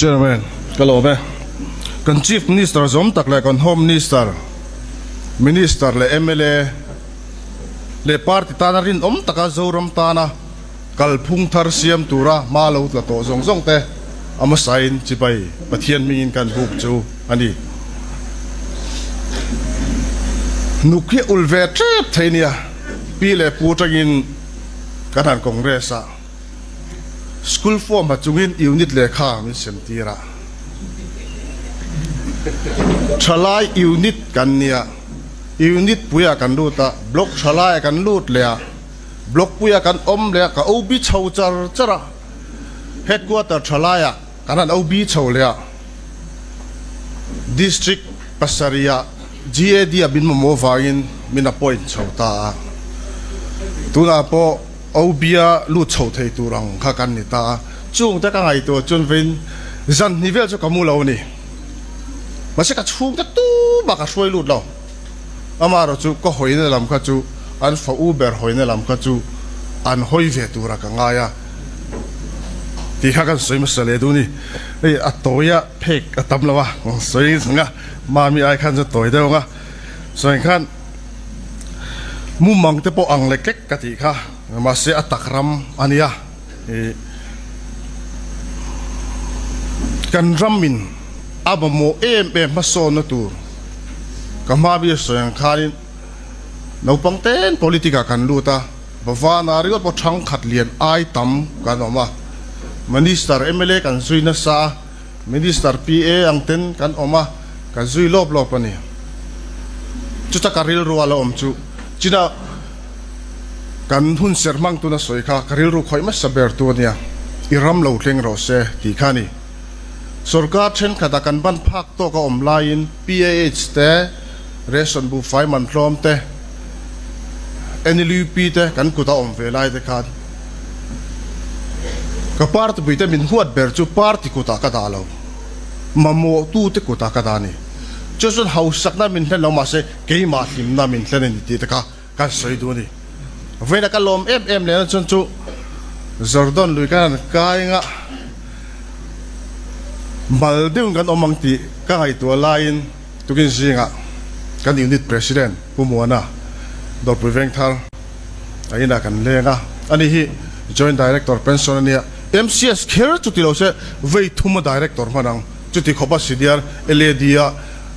Chairman, ka lawm e. Kan Chief Minister zawm tak leh kan Home Minister, Minister leh mla leh party tana rinawm taka Zoram tana kalphung thar siam tura hma lo tla tawh zawng zawng te a hmasain chibai Pathian hmingin kan buk chu a ni. Nuk hi ul ve tep thei nia, pi leh pu atangin kan han Congress a, School form ha chungin unit lehkha min sem tir a, thalai unit kan nia, unit puiah kan lut a, block thalaiah kan lut leh a, block puiah kan awm leh a, ka OB chho char char a, headquarter thalaiah kan han OB chho leh a, district pasarihah GAD ah min mamawh vangin min appoint chho ta a, tunah pawh OB-a lut chho thei tur ang kha kan ni ta a, chungte ka ngaihtuah chuan vawiin zan hnih vel chu ka mu lo a ni. Mahse ka chhungte tumah ka hruai lut lo. Amaherawh chu ka hawina lam kha chu an fa u ber hawina lam kha chu an hawi ve tura ka ngai a tih kha kan sawi hmasa leh duh a ni. Hei a tawia phek a tam lo a, sawi ang a, mami ai khan chu tawi deuh ang a, sawi ang khan. Mumang te pawh ang lek lek ka tih kha, mahse a tak ram a nia. Ih kan ramin a mamawh em em hmasawnna tur ka hma mi a sawi ang khanin naupang ten politic ah kan lut a, Bhavana ringawt pawh thangkhat lian ai tam kan awm a, Minister mla kan zui nasa a, Minister PA ang ten kan awm a, kan zui lawp lawp a ni. Chuta ka rilru a la awm chu china kan hun ser hmang tuna sawi kha ka rilru khawih hmasa ber tu a nia, i ram lo thleng rawh se tih kha a ni. Sorkar thenkhatah kan ban phak tawk a awm laiin PAH te, ration buhfai man hlawm te, NLUP te kan kut a awm ve lai te khan ka party puite min huat ber chu party kutah ka dah lo, mamawhtute kutah ka dah a ni. Chu chuan hausakna min hlen lo mahse keimah hlimna min hlen a ni tih te kha kan sawi duh a ni. Vawiina ka lawm em em lehna chuan chu Jordan lui kan han kai anga mal deuhin kan awm ang tih ka ngaihtuah laiin tukin zingah kan unit president Pu Muana Dawrpui Vengthar a inah kan leng a, ani hi Joint Director pension a nia, MCS kher chuti lo se vei thuma Director hman ang, chuti khawpa Senior LAD a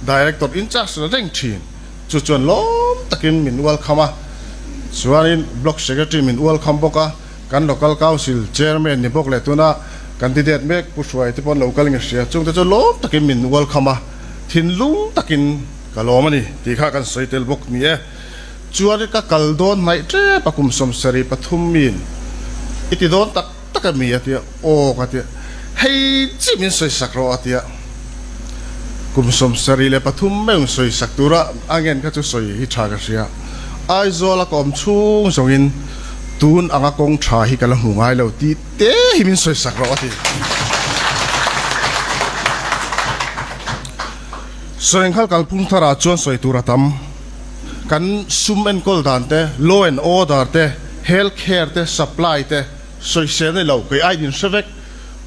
Director in charge la reng thin. Chu chuan lawm takin min ualkham a, chuanin Block Secretary min ualkham bawk a, kan Local Council Chairman ni bawk leh tuna candidate mek Pu Hruai te pawh an lo kal nge hria, chungte chu lawm takin min ualkham a, thinlung takin ka lawm a ni tih kha kan sawi tel bawk ni e. Chuan ka kal dawn hnaih tep a kum 73 min i ti dawn tak tak a mi a tia, aw ka tia, hei chi min sawi sak rawh a tia, kum 73 meuh sawi sak tura a ngen kha chu sawi hi tha ka hria, Aizawl a ka awm chhung zawngin tun anga kawng tha hi ka la hmu ngai lo tih te hi min sawi sak rawh a ti. Sawienghal kalphung tharah chuan sawi tur a tam. Kan sum enkawl dan te, law and order te, health care te, supply te sawisel ni lo, kei ai din hre vek.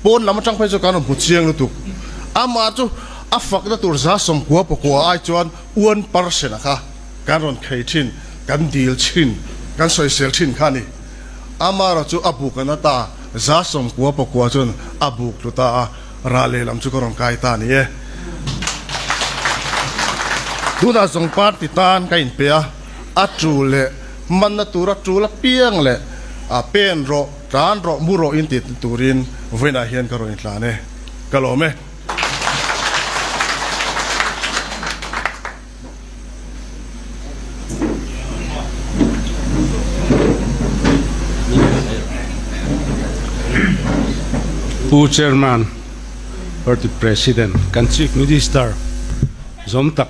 Pawn lam atang phei chu kan rawn hmu chiang lutuk. Amah chu a fakna tur 90 pakua ai chuan 1% a kha kan rawn khei thin, kan dil thin, kan sawisel thin kha a ni. Amaherawh chu a buk an ata 90 pakua chuan a buk tlu ta a. Ral lehlam chu ka rawn kai ta a ni e. Tunah zawng party tan ka inpe a, a tul leh hmanna tura tul apiang leh a pen rawh, tlan rawh, mu rawh in tih turin vawiinah hian ka rawn intlan e. Ka lawm e. Pu Chairman, Party President, kan Chief Minister zawm tak,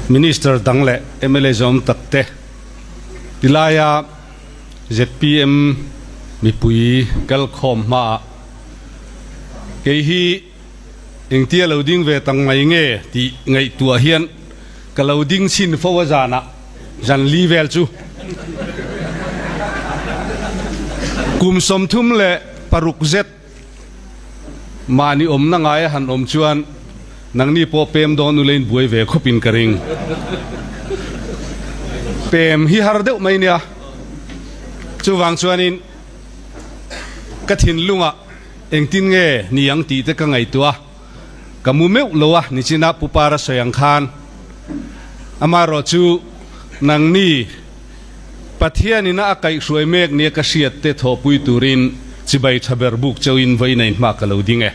Minister dang leh mla zawm tak te tilaia zpm mipui kalkhawm hmaah kei hi Engtia lo ding ve tang mai nge tih ngaihtuah hian ka lo ding chhin fo a zanah zan li vel chu kum 36 zet. Mahni awmna ngaia han awm chuan nangni pawh pem dawn ula in buai ve khawpin ka ring. Pem hi har deuh mai nia. Chuvang chuanin ka thinlungah engtin nge ni ang tih te ka ngaihtuah a, ka mu meuh lo a, nichina Pu Para sawi ang khan. Amaherawhchu nangni Pathianina a kaihhruai mek nia ka hriat te thawhpui turin chibai tha ber buk chauhin vawiin a inhma ka lo ding e.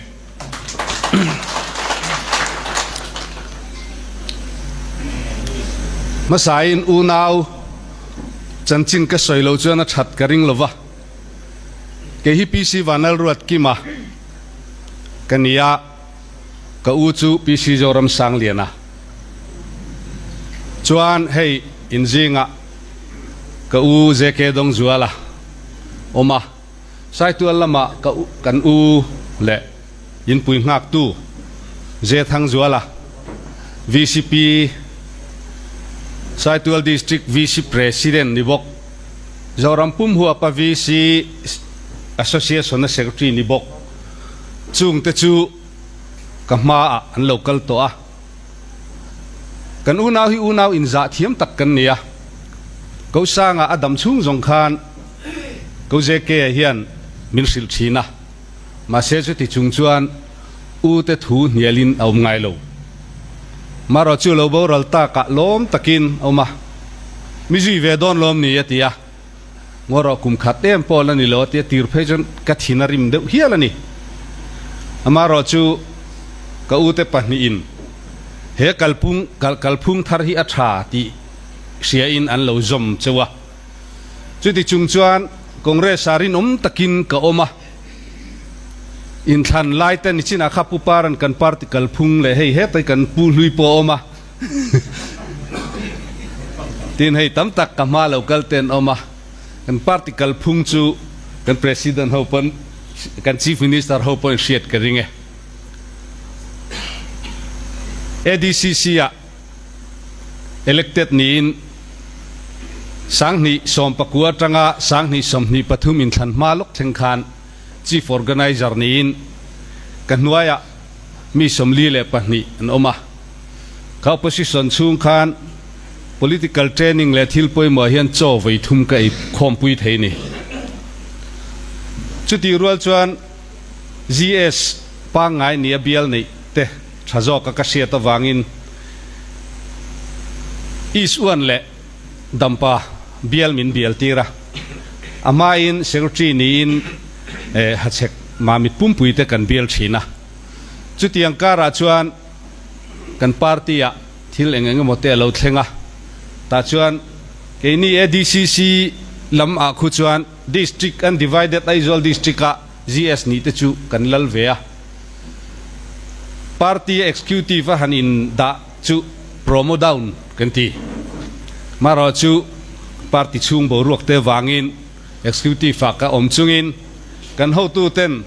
Hmasain unau chanchin ka sawi lo chuan a that ka ring lova, kei hi PC Vanlalruatkima ka ni a, Ka u chu PC Zoram Sangliana chuan hei inzingah ka u JK Dawngzuala awm a, Saitual lamah ka u kan u leh inpui nghaktu J Thangzuala, vcp Saitual District VC President ni bawk, Zoram pum huapa VC Association-a Secretary ni bawk. Chungte chu ka hmaah an lo kal tawh a, kan unau hi unau inzah thiam tak kan ni a, Kosanga a dam chhung zawng khan Ko JK-a hian min hrilh thin a, mahse chuti chung chuan u te thu hnialin a awm ngai lo. Marawh chu lo boral takah lawm takin a awm a, Mi zui ve dawn lawm ni a ti a. Ngaw rawh kum khat em pawh la ni lo a tia tir phei chuan ka thin a rim deuh hial a ni. Amaherawh chu ka ute pahnihin he kalpung kalphung thar hi a tha tih hriain an lo zawm cheu a. Chuti chung chuan Congress ah rinawm takin ka awm a. Inthlan lai te nichinah kha Pu Paran kan party kalphung leh hei hetai kan pu hlui pawh a awm a. Tin hei tam tak ka hma lo kal te an awm a, kan party kalphung chu kan President ho pawn kan Chief Minister ho pawhin hriat ka ring e. ADCC ah elected niin 2019 atanga 2023 inthlan hma lawk thleng khan Chief Organizer niin ka hnuaiah mi 42 an awm a. Ka opposition chhung khan political training leh thil pawimawh hian chaw vawi thum ka ei khawmpui thei ni. Chutih rual chuan GS pangngai nia bial neih te tha zawka ka hriat avangin East Uan leh Dampa bial min bial tir a, a hmain Secretary niin Hachhek Mamit pumpui te kan bial thin a. Chutiang karah chuan kan party ah thil eng eng emaw te a lo thleng a, tah chuan keini ADCC lam ah khu chuan District Undivided Aizawl District ah GS nih te chu kan lal ve a, Party Executive a han in dah chu promo down kan ti. Marawh chu party chhung boruak te vangin Executive ah ka awm chungin kan hotu ten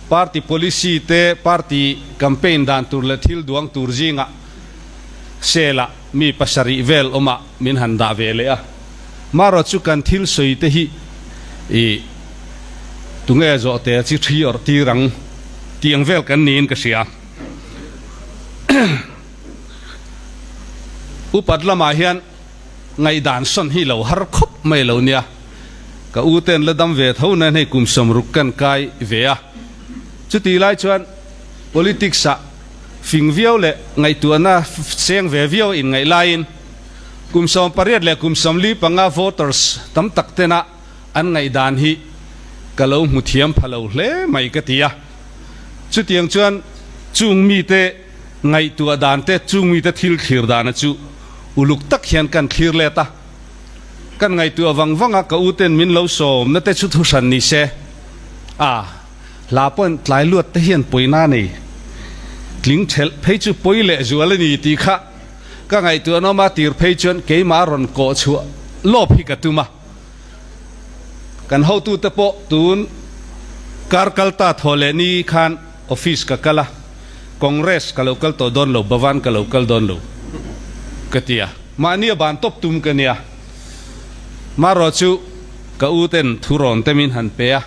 Party policy te, party campaign dan tur leh thil duang tur zingah sel-ah mi pasarih vel awmah min han dah ve leh a. Marawh chu kan thil sawi te hi i tunge zawhte chi thi awrh tir ang tih ang vel kan niin ka hria. Upat lamah hian Ngaihdan sawn hi lo har khawp mai lo nia. Ka u ten la dam ve tho nan hei kum 60 kan kai ve a. Chutih lai chuan politics ah fing viau leh ngaihtuahna seng ve viau a inngaih laiin kum 18 leh kum 45 voters tam tak tena an ngaihdan hi ka lo hmu thiam pha lo hle mai ka ti a. Chutiang chuan chung mite ngaihtuah dan te, chung mite thil thlir dana chu uluk tak hian kan thlir let a. Kan ngaihtuah vang vang a, ka u ten min lo sawm na te chu thu hran ni se. A, hla pawhin tlai luat te hian pawina nei tling thelh phei chu pawi leh zual a ni tih kha ka ngaihtuah nawm a, tir phei chuan keimah rawn kawh chhuah lawp hi ka tum a. Kan hotute pawh tun kar kal ta thaw leh ni khan office ka kal a, Congress ka lo kal tawh dawn lo, Bhavan ka lo kal dawn lo ka ti a, mahni a ban tawp tum ka nia. Marawh chu ka u ten thu rawn te min han pe a,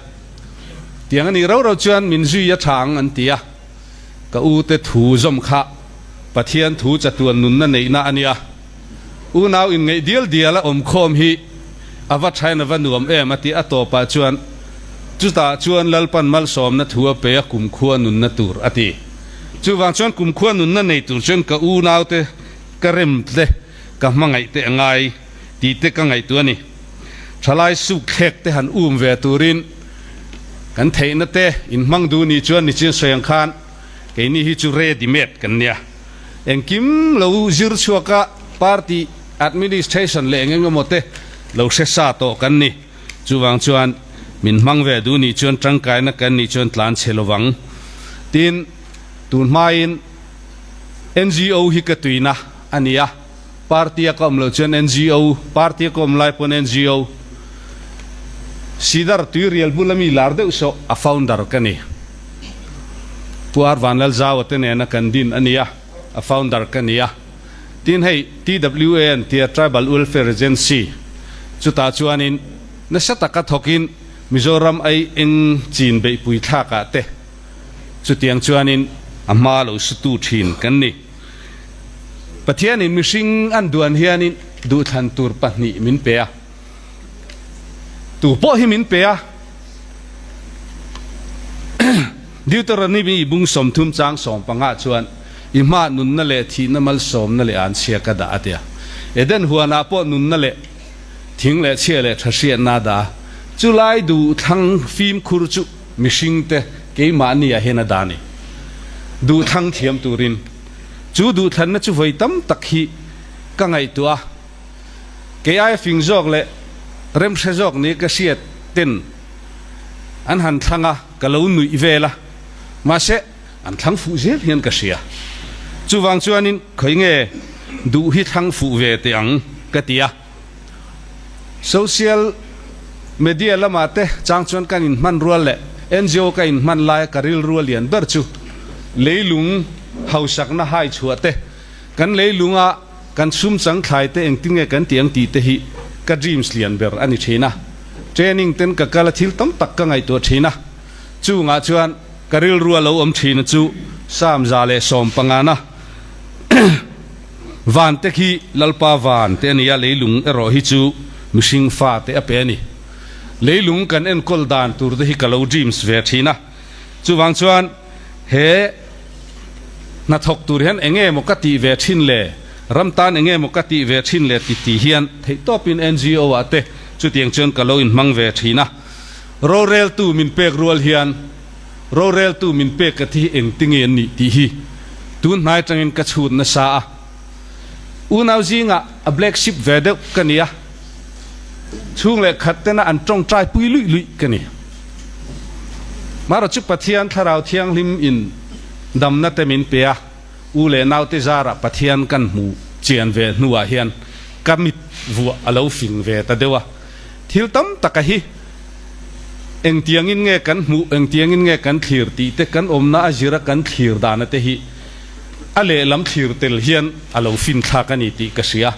tiang a nih rau rau chuan min zui a tha ang an ti a. Ka u te thu zawm kha Pathian thu chatuan nunna neihna a nia. Unau inngeih dial dial a awmkhawm hi a va thain a va nuam em a ti a tawpah chuan chutah chuan Lalpan malsawmna thu a pe a kumkhua nunna tur a ti. Chuvang chuan kumkhua nunna nei tur chuan ka unaute ka rem te ka hmangaih te a ngai tih te ka ngaihtuah a ni. Thalai suk thlek te han um ve turin kan theihna te inhmang duh ni chuan nichin sawi ang khan keini hi chu ready made kan nia. Engkim lo zir chhuak a party administration leh eng eng emaw te lo hre sa tawh kan ni. Chuvang chuan min hmang ve duh nih chuan tangkaina kan nih chuan tlan chhe lovang. Tin, tun hmain NGO hi ka tuina a ni a, party a ka awm loh chuan NGO, party a ka awm lai pawn NGO, Sidar Tuirial bula mi lar deuh sawh a founder ka ni. Pu Ar Vanlalzaua te nena kan din a ni a, a founder ka ni a. Tin hei TWA an tia Tribal Welfare Agency chutah chuanin nasa taka thawkin Mizoram ai eng chin beihpui thlakah te chutiang chuanin a hma lo sutu thin kan ni. Pathianin mihring an duan hianin duhthlan tur pahnih min pe a. Tu pawh hi min pe a. Deuteronomy bung 30 chang 15 chuan i hma nunna leh thihna malsawmna leh an chhia ka dah a ti a. Eden huanah pawh nunna leh thing leh chhia leh tha hriatna a dah a. Chulai duh thlang fimkhur chu mihringte keimahni ah hian a dah a ni. Duh thlang thiam turin chu duhthlanna chu vawi tam tak hi ka ngaihtuah a. Kei aia fing zawk leh remhre zawk ni ka hriat ten an han thlang a, ka lo nuih vel a, mahse an thlang fuh zel hian ka hria. Chuvang chuanin khawi nge duh hi thlang fuh ve teh ang ka ti a. Social media lamah te chang chuan kan inhman rual leh NGO ka inhman laia ka rilru a lian ber chu leilung hausakna hai chhuah te, kan leilunga Kan sum chang thlai te engtin nge kan tih ang tih te hi ka dreams lian ber a ni thin a. Training ten ka kal a thil tam tak ka ngaihtuah thin a. Chungah chuan ka rilru a lo awm thin a chu Psalm 115 na van te khi Lalpa van te a ni a, leilung erawh hi chu mihring fa te a pe a ni. Leilung kan enkawl dan tur te hi ka lo dreams ve thin a. Chuvang chuan he. Hnathawk tur hian eng nge maw ka tih ve thin le? Ram tan eng nge maw ka tih ve thin le? Ti ti hian theihtawpin NGO ah te chutiang chuan ka lo inhmang ve thin a. Roreltu min pek rual hian roreltu min pek ka thi hi engtinge an nih tih hi tun hnai atangin ka chhut nasa a. Unau zingah a black sheep ve deuh ka ni a, chhung leh khat tena an tawngtai pui luih luih ka ni. Marawh chu Pathian Thlarau Thianghlim in damna te min pe a, u leh naute zarah Pathian kan hmu chian ve hnuah hian ka mit vuah a lo fing ve ta deuh a. Thil tam taka hi engtiangin nge kan hmuh, engtiangin nge kan thlir tih te kan awmna a zira kan thlir dana te hi a lehlam thlir tel hian a lo fin thlak a ni tih ka hria.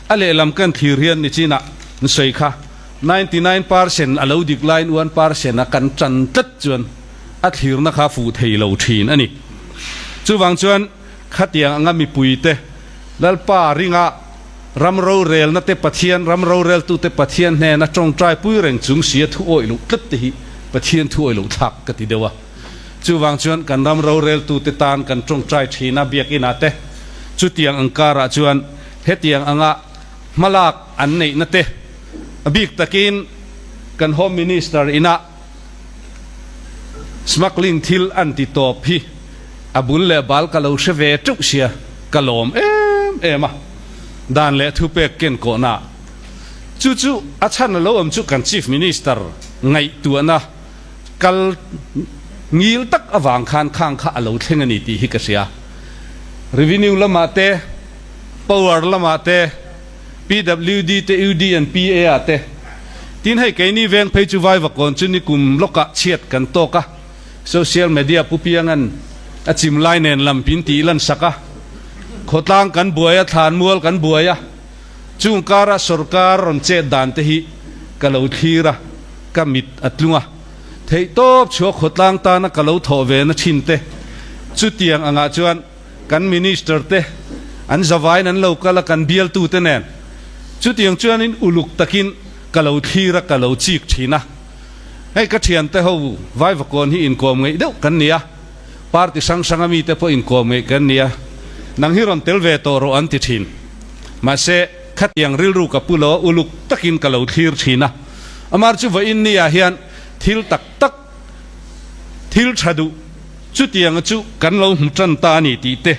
A lehlam kan thlir hian nichinah an sawi kha 99% a lo dik laiin 1% a kan tan tlat chuan a thlirna kha fuh thei lo thin a ni. Chuvang chuan khatiang anga mipuite Lalpa ringa ram rorelna te Pathian ram roreltute Pathian hnena tawngtai pui reng chung sia thu awih loh tlat te hi Pathian thu awih loh thlak ka ti deuh a. Chuvang chuan kan ram roreltute tan kan tawngtai thin a biakinah te chutiang ang karah chuan hetiang anga hmalak an neihna te a bik takin kan Home Minister ina smuggling thil an ti tawp hi a bul leh bal ka lo hre ve teuh sia ka lawm em em a, dan leh thupek ken kawhna chu chu a chhan a lo awm chu kan Chief Minister ngaihtuahna kal ngil tak avang khan khang kha a lo thleng a ni tih hi ka hria. Revenue lamah te, Power lamah te, PWD te UD and PA ah te. Tin hei keini veng phei chu Vaivakawn chu nikum lawkah chhiat kan tawk a, social media pu piangan a chim lai nen lam pin tih lan sak a, khawtlang kan buai a, thlanmual kan buai a, chung kara sorkar rawn chet dan te hi ka lo thlir a, ka mit a tlung a, theihtawp chhuak khawtlang tana ka lo thawh ve na thin te. Chutiang angah chuan kan Minister te an zavaiin an lo kal a, kan bialtute nen. Chutiang chuanin uluk takin ka lo thlir a, ka lo chik thin a. Hei ka thiante ho Vaivakawn hi inkawm ngeih deuh kan ni a, party hrang hranga mite pawh inkawm ngeih kan ni a, nang hi rawn tel ve tawh rawh an ti thin. Mahse, khatiang rilru ka pu lo a, uluk takin ka lo thlir thin a. Amar chu vawiin ni ah hian thil tak tak, thil tha duh chutianga chu kan lo hmu tan ta a ni tih te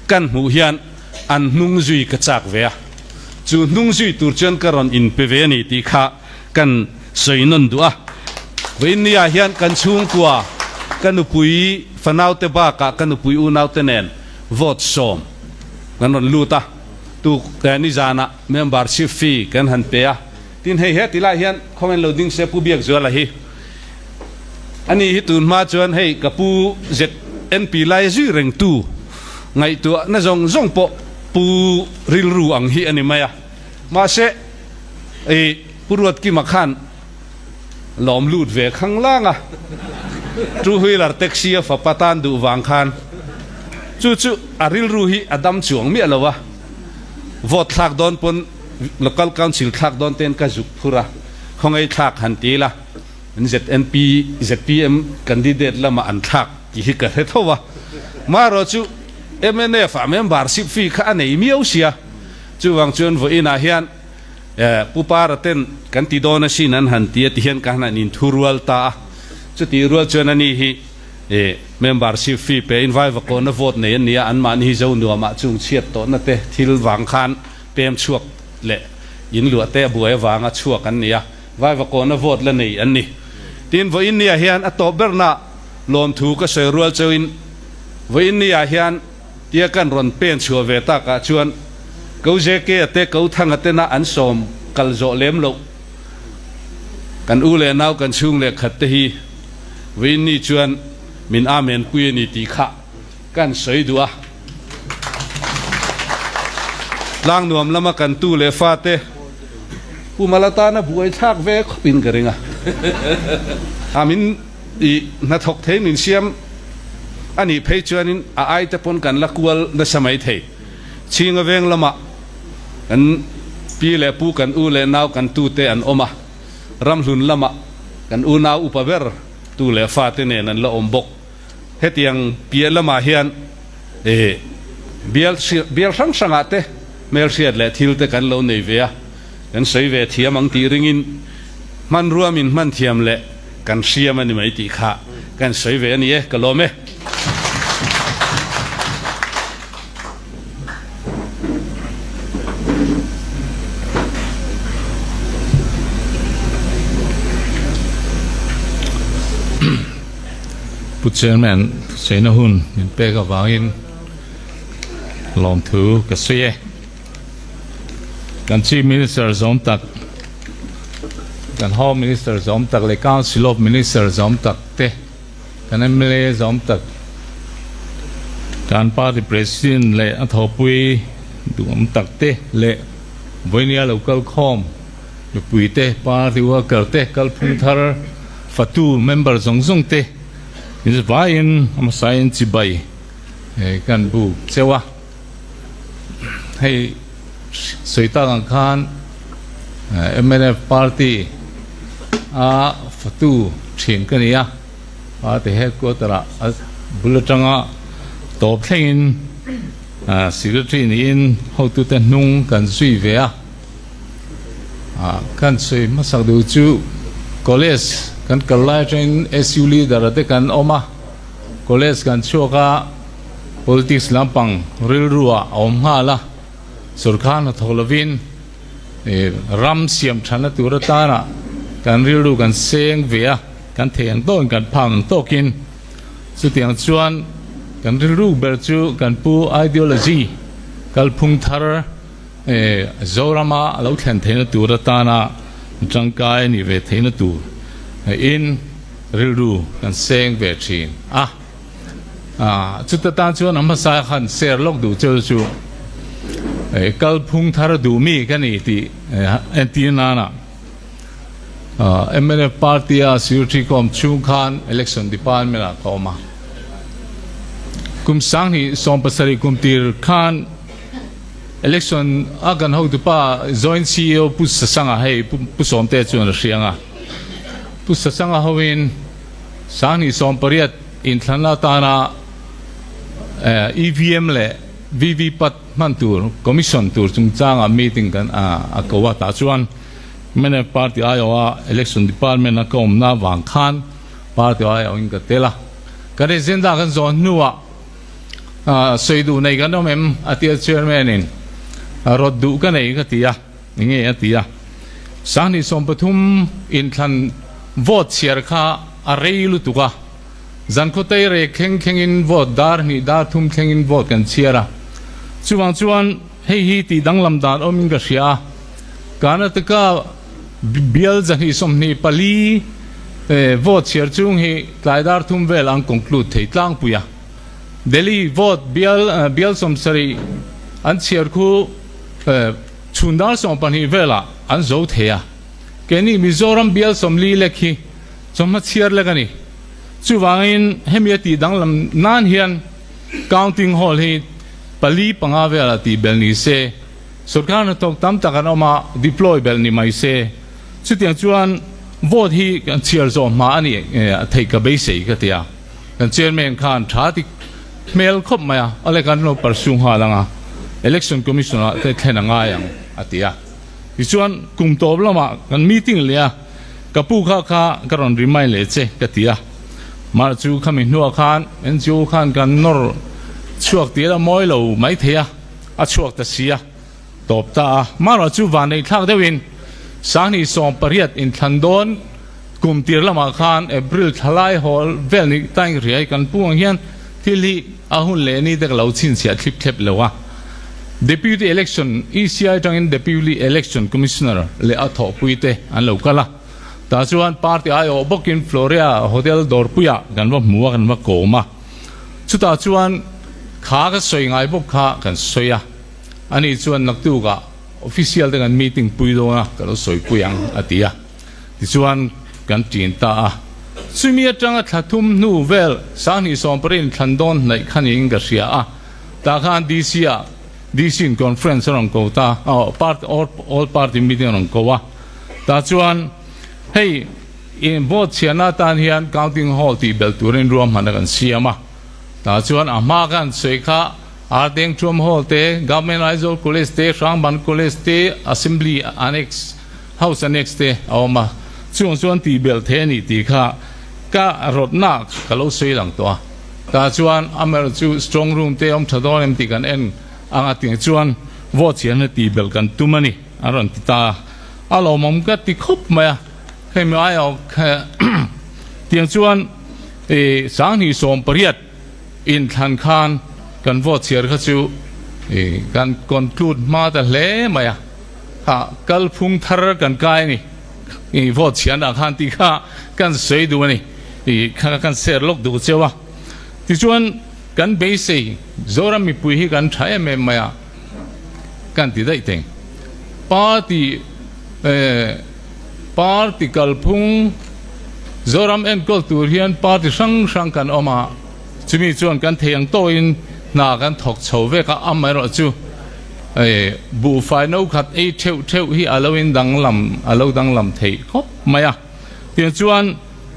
kan hmuh hian an hnung zui ka chak ve a. Chu hnung zui tur chuan ka rawn inpe ve a ni tih kha kan sawi nawn duh a. Vawiin ni ah hian kan chhungkua, ka nupui fanaute bakah ka nupui unaute nen vote sawm kan rawn lut a. Tuk nizanah membership fee kan han pe a. Tin hei he tilai hian khawngain lo ding se Pu Biakzuala hi a ni hi tun hma chuan hei ka pu ZNP lai zui reng tu ngaihtuah na zawng zawng pawh pu rilru ang hi a ni mai a. Mahse i Pu Ruatkima khan lawm lut ve khang lang a, two wheeler taxi a fapa tan duh vang khan chu chu a rilru hi a dam chuang miah lo a, vote thlak dawn pawn Local Council thlak dawn ten ka zuk phur a, khawngaih thlak han ti ila ZNP, zpm candidate lamah an thlak tih hi ka hre tho a. Marawh chu mnf ah membership fee kha a nei miau sia, chuvang chuan vawiinah hian Pu Para ten kan ti dawn asin an han ti a ti hian ka han inthurual ta a, chutih rual chuan ani hi membership fee pe in vaivakawna vote nei an ni a, anmahni hi zo nuamah chung chhiat tawhna te thil vang khan Pem chhuak leh in luah te a buai avanga chhuak an ni a, Vaivakawna vote la nei an ni. Tin, vawiin niah hian a tawp berna lawmthu ka sawi rual chauhin vawiin niah hian tia kan rawn pen chhuah ve takah chuan Ko JK-a te Ko Thanga tena an sawm kal zawh lem loh kan u leh nau kan chhung leh khat te hi vawiin ni chuan min amen pui a ni tih kha kan sawi duh a. Tlang nuam lama kan tu leh fate Pu Mala tana buai thlak ve khawp in ka ring a. A min i hnathawk thei min siam a nih phei chuanin a ai te pawn kan la kual nasa mai thei. Chhinga veng lamah kan pi leh pu kan u leh nau kan tu te an awm a, ramhlun lamah kan unau upa ber tu leh fate nen an la awm bawk. Hetiang piah lamah hian bial bial hrang hrangah te hmelhriat leh thil te kan lo nei ve a, kan sawi ve thiam ang tih ringin hmanrua min hman thiam leh kan hriam a ni mai tih kha kan sawi ve a ni e, ka lawm e. Pu Chairman, thusaina hun min pek avangin lawmthu ka sawi e. Kan Chief Minister zawm tak, kan Home Minister zawm tak leh Council of Minister zawm tak te, kan mla zawm tak, kan Party President leh a thawhpui duhawm tak te leh vawinia lo kal khawm mipui te, Party worker te, kalphung thar fatu member zawng zawng te in vaiin a hmasain chibai kan buk cheu a. Hei sawi tak ang khan mnf party a fatu thin ka ni a, party headquarter ah a bul atanga tawp thlengin secretary niin hotute hnung kan zui ve a. Kan sawi hmasak duh chu college kan kal lai atangin SU leader te kan awm a, college kan chhuak a, Politics lampang rilru ah a awm nghal a, sorkar hnathawk lovin ram siam thatna tur atana kan rilru kan seng ve a, kan thei ang tawkin kan phak ang tawkin chutiang chuan kan rilru ber chu kan pu ideology kalphung thar Zorama a lo thlen theihna tur atana tangkai a nih ve theihna tur in rilru kan seng ve thin a. Chuta tan chuan a hmasa khan share lawk duh cheu chu kalphung thar duh mi ka ni tih entir nana mnf party a secretary ka awm chhung khan election department ah ka awm a. Kum 2017 kum tir khan election a kan hotupa Joint CEO Pu Sasanga hei Pu Sawmte chuan a hriang a. Pu Sasanga hoin 2018 inthlanna atana EVM leh VVPAT hman tur commission tur chungchanga meeting kan a ko a. Tah chuan mnf party aiawha election department a ka awmna avang khan party aiawhin ka tel a. Kan agenda kan zawh hnuah sawi duh nei kan awm em a tia chairman in rawt duh ka nei ka ti a, enge a ti a. 2013 inthlan vote chhiar kha a rei lutuk a, zan khaw tei rek thleng thlengin vote dar hnih dar thum thlengin vote kan chhiar a. Chuvang chuan hei hi tih danglam dan awmin ka hria a, Karnataka Bial 224 vote chhiar chung hi tlai dar thum vel an conclude thei tlangpui a. Delhi vote bial bial 70 an chhiar khu chhun dar 12 velah an zo thei a. Keini Mizoram bial 40 lek hi chawhma chhiar lek a ni. Chuvangin hemi a tih danglam nan hian counting hall hi pali panga velah tih bel ni se. Sorkar hnathawk tam tak an awm a, deploy belh ni mai se. Chutiang chuan vote hi kan chhiar zawh hma a ni theih ka beisei ka ti a. Kan chairman khan tha ti hmel khawp mai a, awle kan lo pursue nghal ang a, Election Commission ah te thlen a ngai ang a ti a. Tichuan kum tawp lamah kan meeting leh a, ka pu kha kha ka rawn remind leh che ka ti a. Mah chu khami hnuah khan NGO khan kan nawr chhuak tir a mawi lo mai thei a. A chhuak ta si a, tawp ta a. Marawh chu vanneih thlak deuhin 2018 inthlan dawn kum tir lamah khan April thlalai hawl vel ni tain riai kan pu ang hian thil hi a hun leh ni te ka lo chhinchhiah thlip thlep lo a. Deputy Election, ECI atangin Deputy Election Commissioner leh a thawhpui te an lo kal a. Tah chuan party aiawh bawkin Floria Hotel dawrpuiah kan va hmu a, kan va kawm a. Chutah chuan kha ka sawi ngai bawk kha kan sawi a, ani chuan naktukah official te kan meeting pui dawn a, ka lo sawi pui ang a ti a, tichuan kan ṭin ta a. Chumi atanga thla thum hnu vel 2020 thlan dawn hnaih kha niin ka hria a, tah khan DC ah DC in conference a rawn ko ta a, party all party meeting a rawn ko a, tah chuan hei In vote chhiahna atan hian counting hall tih belh turin ruahmanna kan siam a. Tah chuan a hma kan sawi kha Ardeng Thuam Hall te, Government Aizawl College te, Hrangban College te, Assembly Annex, House Annex te a awm a. Chung chuan tih belh thei a nih tih kha ka rawtna ka lo sawi lang tawh a. Tah chuan amaherawh chu strong room te awm tha dawn em tih kan en ang a tih chuan vote chhiahna tih belh kan tum a ni a rawn ti ta a. A lawmawm ka ti khawp mai a. Hemi aiawh tiang chuan 2018 inthlan khan kan vote chhiar kha chu kan conclude hma ta hle mai a, kha kalphung thar kan kai a ni, vote chhiarna khan tih kha kan sawi duh a ni, kha kan share lawk duh cheu a. Tichuan kan beisei Zoram mipui hi kan tha em em mai a, kan ti daih thei. Party Party kalphung Zoram enkawl tur hian party hrang hrang kan awm a, chumi chuan kan thei ang tawhin hna kan thawk chho vek a, amaherawh chu buhfai no khat ei theuh theuh hi a lo in danglam a lo danglam theih khawp mai a. Tiang chuan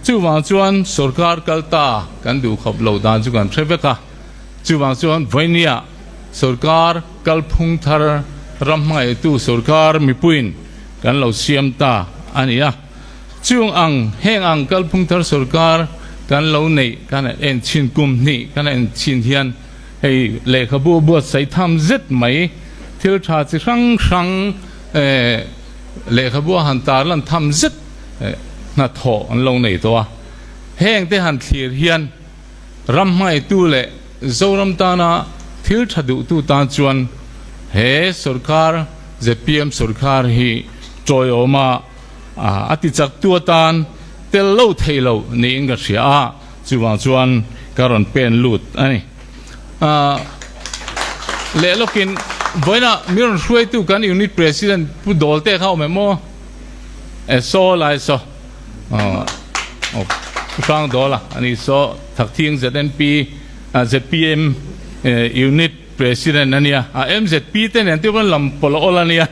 chuvang chuan sorkar kal ta kan duh khawp lo dan chu kan hre vek a, chuvang chuan vawinia sorkar kalphung thar ram hmangaihtu sorkar mipuiin kan lo siam ta a ni a. Chung ang heng ang kalphung thar sorkar kan lo neih kan han en chhin kum hnih kan han en chhin hian hei lehkhabu a buatsaih tham zet mai thil tha chi hrang hrang lehkhabu a han tarlan tham zet hnathawh an lo nei tawh a. Heng te han thlir hian ram hmangaihtu leh Zoram tana thil tha duhtu tan chuan he sorkar zpm sorkar hi tawiawma a ti chaktu atan tel lo thei lo niin ka hria a, chuvang chuan ka rawn pen lut a ni. Leh lawkin vawiinah mi rawn hruaitu kan unit president Pu Dawlte kha awm em aw? E saw lai saw Pu Hrang Dawla a ni saw Thakthing ZNP. zpm unit president a nia, a mzp te nen te pawh an lam pawlh awl a nia,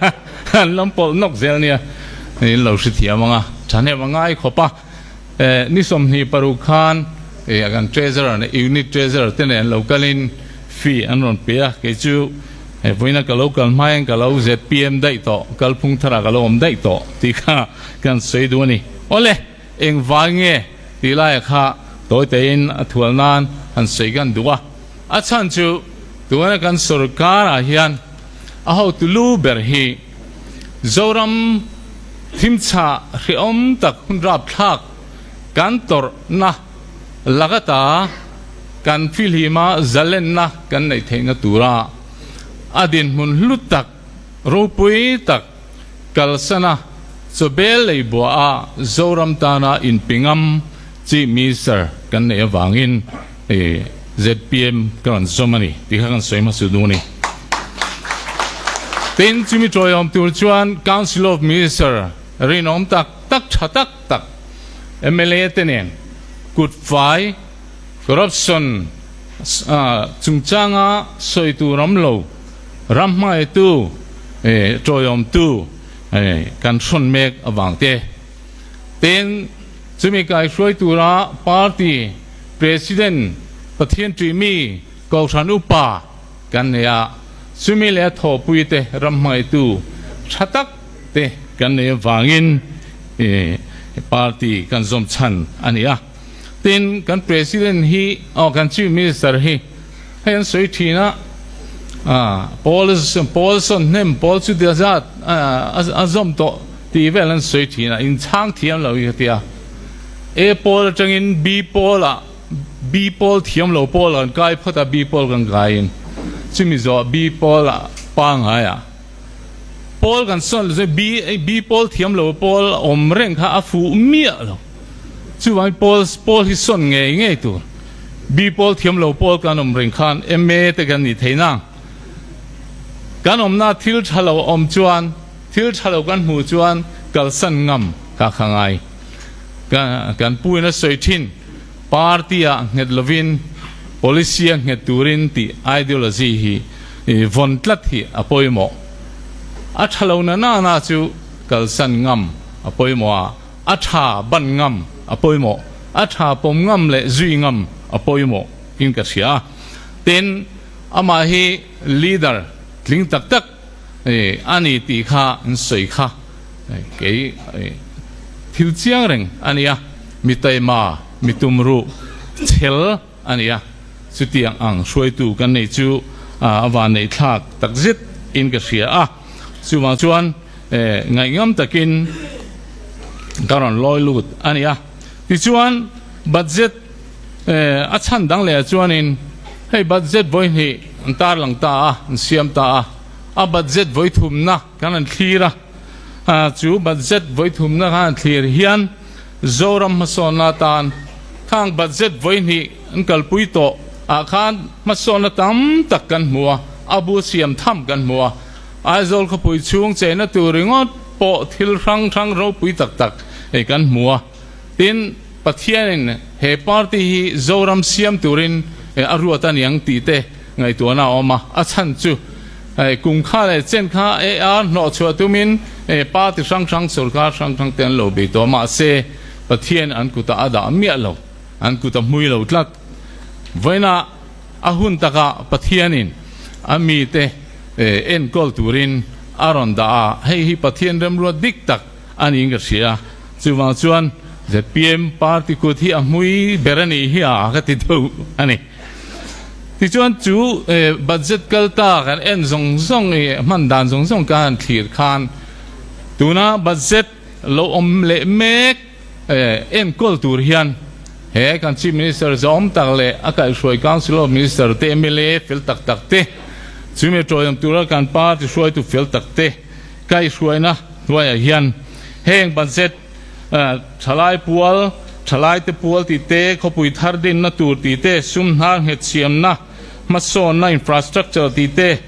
an lam pawlh nawk zel a nia, in lo hrethiam ang a, thahnem a ngai khawp a, ni 26 khan kan treasurer unit treasurer te nen lo kalin fee an rawn pe a, kei chu vawiina ka lo kal hmain ka lo zpm daih tawh, kalphung tharah ka lo awm daih tawh tih kha kan sawi duh a ni. Awle! Engvai nge tih laia kha tawi teiin a thual nan han sawi kan duh a, a chhan chu tuna kan sorkar ah hian a hotu lu ber hi Zoram thimchhah hrehawm tak hun rapthlak kan tawrhna lakata kan fihlima zalenna kan neih theihna tura a dinhmun hlu tak ropui tak kalsana chawbel lei buaha Zoram tana inpingam Chief Minister kan neih avangin zpm ka rawn zawm a ni tih kha kan sawi hmasa duh a ni. Tin, chumi tawiawm tur chuan Council of Minister rinawm tak tak tha tak tak mla te nen kut fai corruption chungchanga sawi tur awm lo Ram hmaitu, tawiawmtu kan hrawn mek avang te. Tin, chumi kaihruai tura party president Pathian ṭihmi Kohhran upa kan nei a, chumi leh a thawhpui te ram hmaitu ṭha tak te kan nei avangin party kan zawm chhan a ni a. Tin, kan president hi, aw kan chief minister hi, Hei an sawi thin a, Paul Paul sawn hnem Paul chu tia zat a zawm tawh tih vel an sawi thin a, inchhang thiam lo hi ka ti a. A Paul atangin B Paul ah B Paul thiam lo Paul kan kai phawt a, B Paul kan kaiin chumi zawh B Paul ah pangngai ah Paul kan sawn lo chuan B B Paul thiam lo Paul awm reng kha a fuh miah lo. Chuvangin Paul Paul hi sawn ngei ngei tur. B Paul thiam lo Paul kan awm reng khan MA te kan nih theih nang. Kan awmna thil tha lo awm chuan thil tha lo kan hmuh chuan kalsan ngam kha kha ngai. Kan pu in a sawi thin party ah nghet lovin policy a nghet turin tih ideology hi vawn tlat hi a pawimawh. A tha lo na na na chu kalsan ngam a pawimawh a. A tha ban ngam a pawimawh, a tha pawm ngam leh zui ngam a pawimawh in ka hria a. Tin, amah hi leader tling tak tak a ni tih kha an sawi kha kei thil chiang reng a ni a, mi taima, mi tumruh chhel a ni a. Chutiang ang hruaitu kan nei chu a vanneih thlak takzet in ka hria a. Chuvang chuan ngaihngam takin ka rawn lawi lut a ni a. Tichuan budget a chhan dang leh ah chuanin hei budget vawi hnih an tarlang ta a, an siam ta a, a budget vawi thumna kan han thlir a, chu budget vawi thumna kan han thlir hian Zoram hmasawnna atan khang budget vawi hnih an kalpui tawh ah khan hmasawnna tam tak kan hmu a, a bu siam tham kan hmu a. Aizawl khawpui chhung cheina tur ringawt pawh thil hrang hrang ropui tak tak ei kan hmu a. Tin, Pathianin he party hi Zoram siam turin a ruat a niang tih te ngaihtuahna a awm a. A chhan chu kum kha leh chen kha AR hnawhchhuah tumin party hrang hrang, sorkar hrang hrang te an lo bei tawh a, mahse Pathian an kutah a dah miah lo, an kut a hmui lo tlat. Vawiinah A hun takah Pathianin a mite enkawl turin a rawn dah a, hei hi Pathian remruat dik tak a niin ka hria. Chuvang chuan zpm party kut hi a hmui ber a nih hi a ka ti deuh a ni. Tichuan chu budget kal ta kan en zawng zawng i hman dan zawng zawng ka han thlir khan tuna budget lo awm leh mek, Enkawl tur hian he kan Chief Minister zawm tak leh a kaihhruai Council of Minister te, mla fel tak tak te, chumi tawihawm tura kan party hruaitu fel tak te kaihhruaina hnuaiah hian heng budget thalai pual, thalaite pual tih te, khawpui thar dinna tur tih te, sum hnar nghet siamna, hmasawnna infrastructure tih te,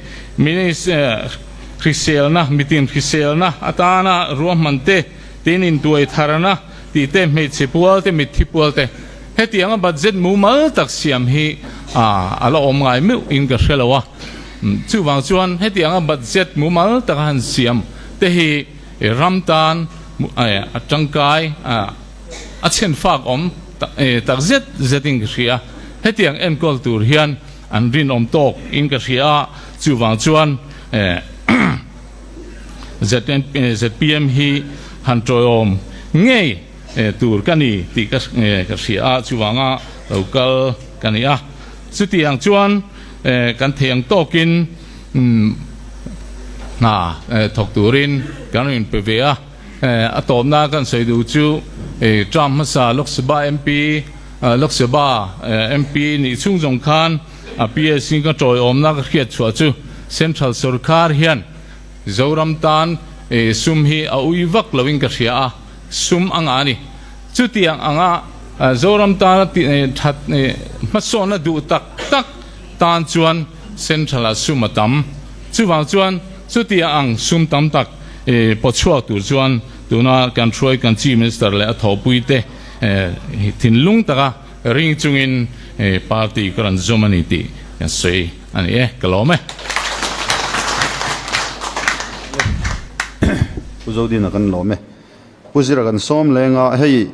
hriselna, mitin hriselna atana ruahman te, Tin intuai tharna tih te, hmeichhe pual te, mitthi pual te, hetianga budget mumal tak siam hi a la awm ngai meuh in ka hre lo a. Chuvang chuan hetianga budget mumal taka han siam te hi ram tan a tangkai a chhenfak awm tak zet zet in ka hria. Hetiang enkawl tur hian an rinawm tawk in ka hria a, chuvang chuan ZPM hi han tawiawm ngei tur ka ni tih ka hria a, chuvanga lo kal ka ni a. Chutiang chuan kan thei ang tawkin hna thawk turin kan rawn inpe ve a. A tawpna kan sawi duh chu term hmasa Lok Sabha MP, Lok Sabha MP nih chhung zawng khan a PSC ka tawiawmna ka hriat chhuah chu Central Sorkar hian Zoram tan sum hi a ui vak loin ka hria a, sum a ngah a ni. Chutiang anga Zoram tana that hmasawnna duh tak tak tan chuan Central-ah sum a tam. Chuvang chuan chutiang ang sum tam tak pawchhuak tur chuan tuna kan hruai kan Chief Minister leh a thawhpuite thinlung taka ring chungin party ka rawn zawm a ni tih kan sawi a ni e. Ka lawm e. Pu Zodina kan lawm e. Pu Zira kan sawm leng a, hei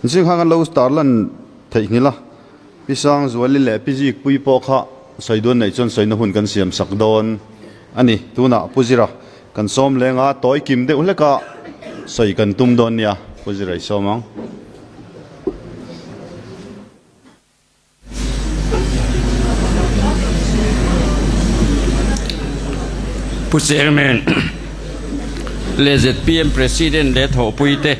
zing khan kan lo tarlan theihnghilh a, Pi Sangzuali leh Pi Zikpuii pawh kha sawi dawn neih chuan sawina hun kan siam sak dawn a ni. Tunah Pu Zira kan sawm leng a, tawi kim deuh hlek a sawi kan tum dawn nia, Pu Zira i sawm ang. Pu Chairman leh zpm President leh thawhpuite,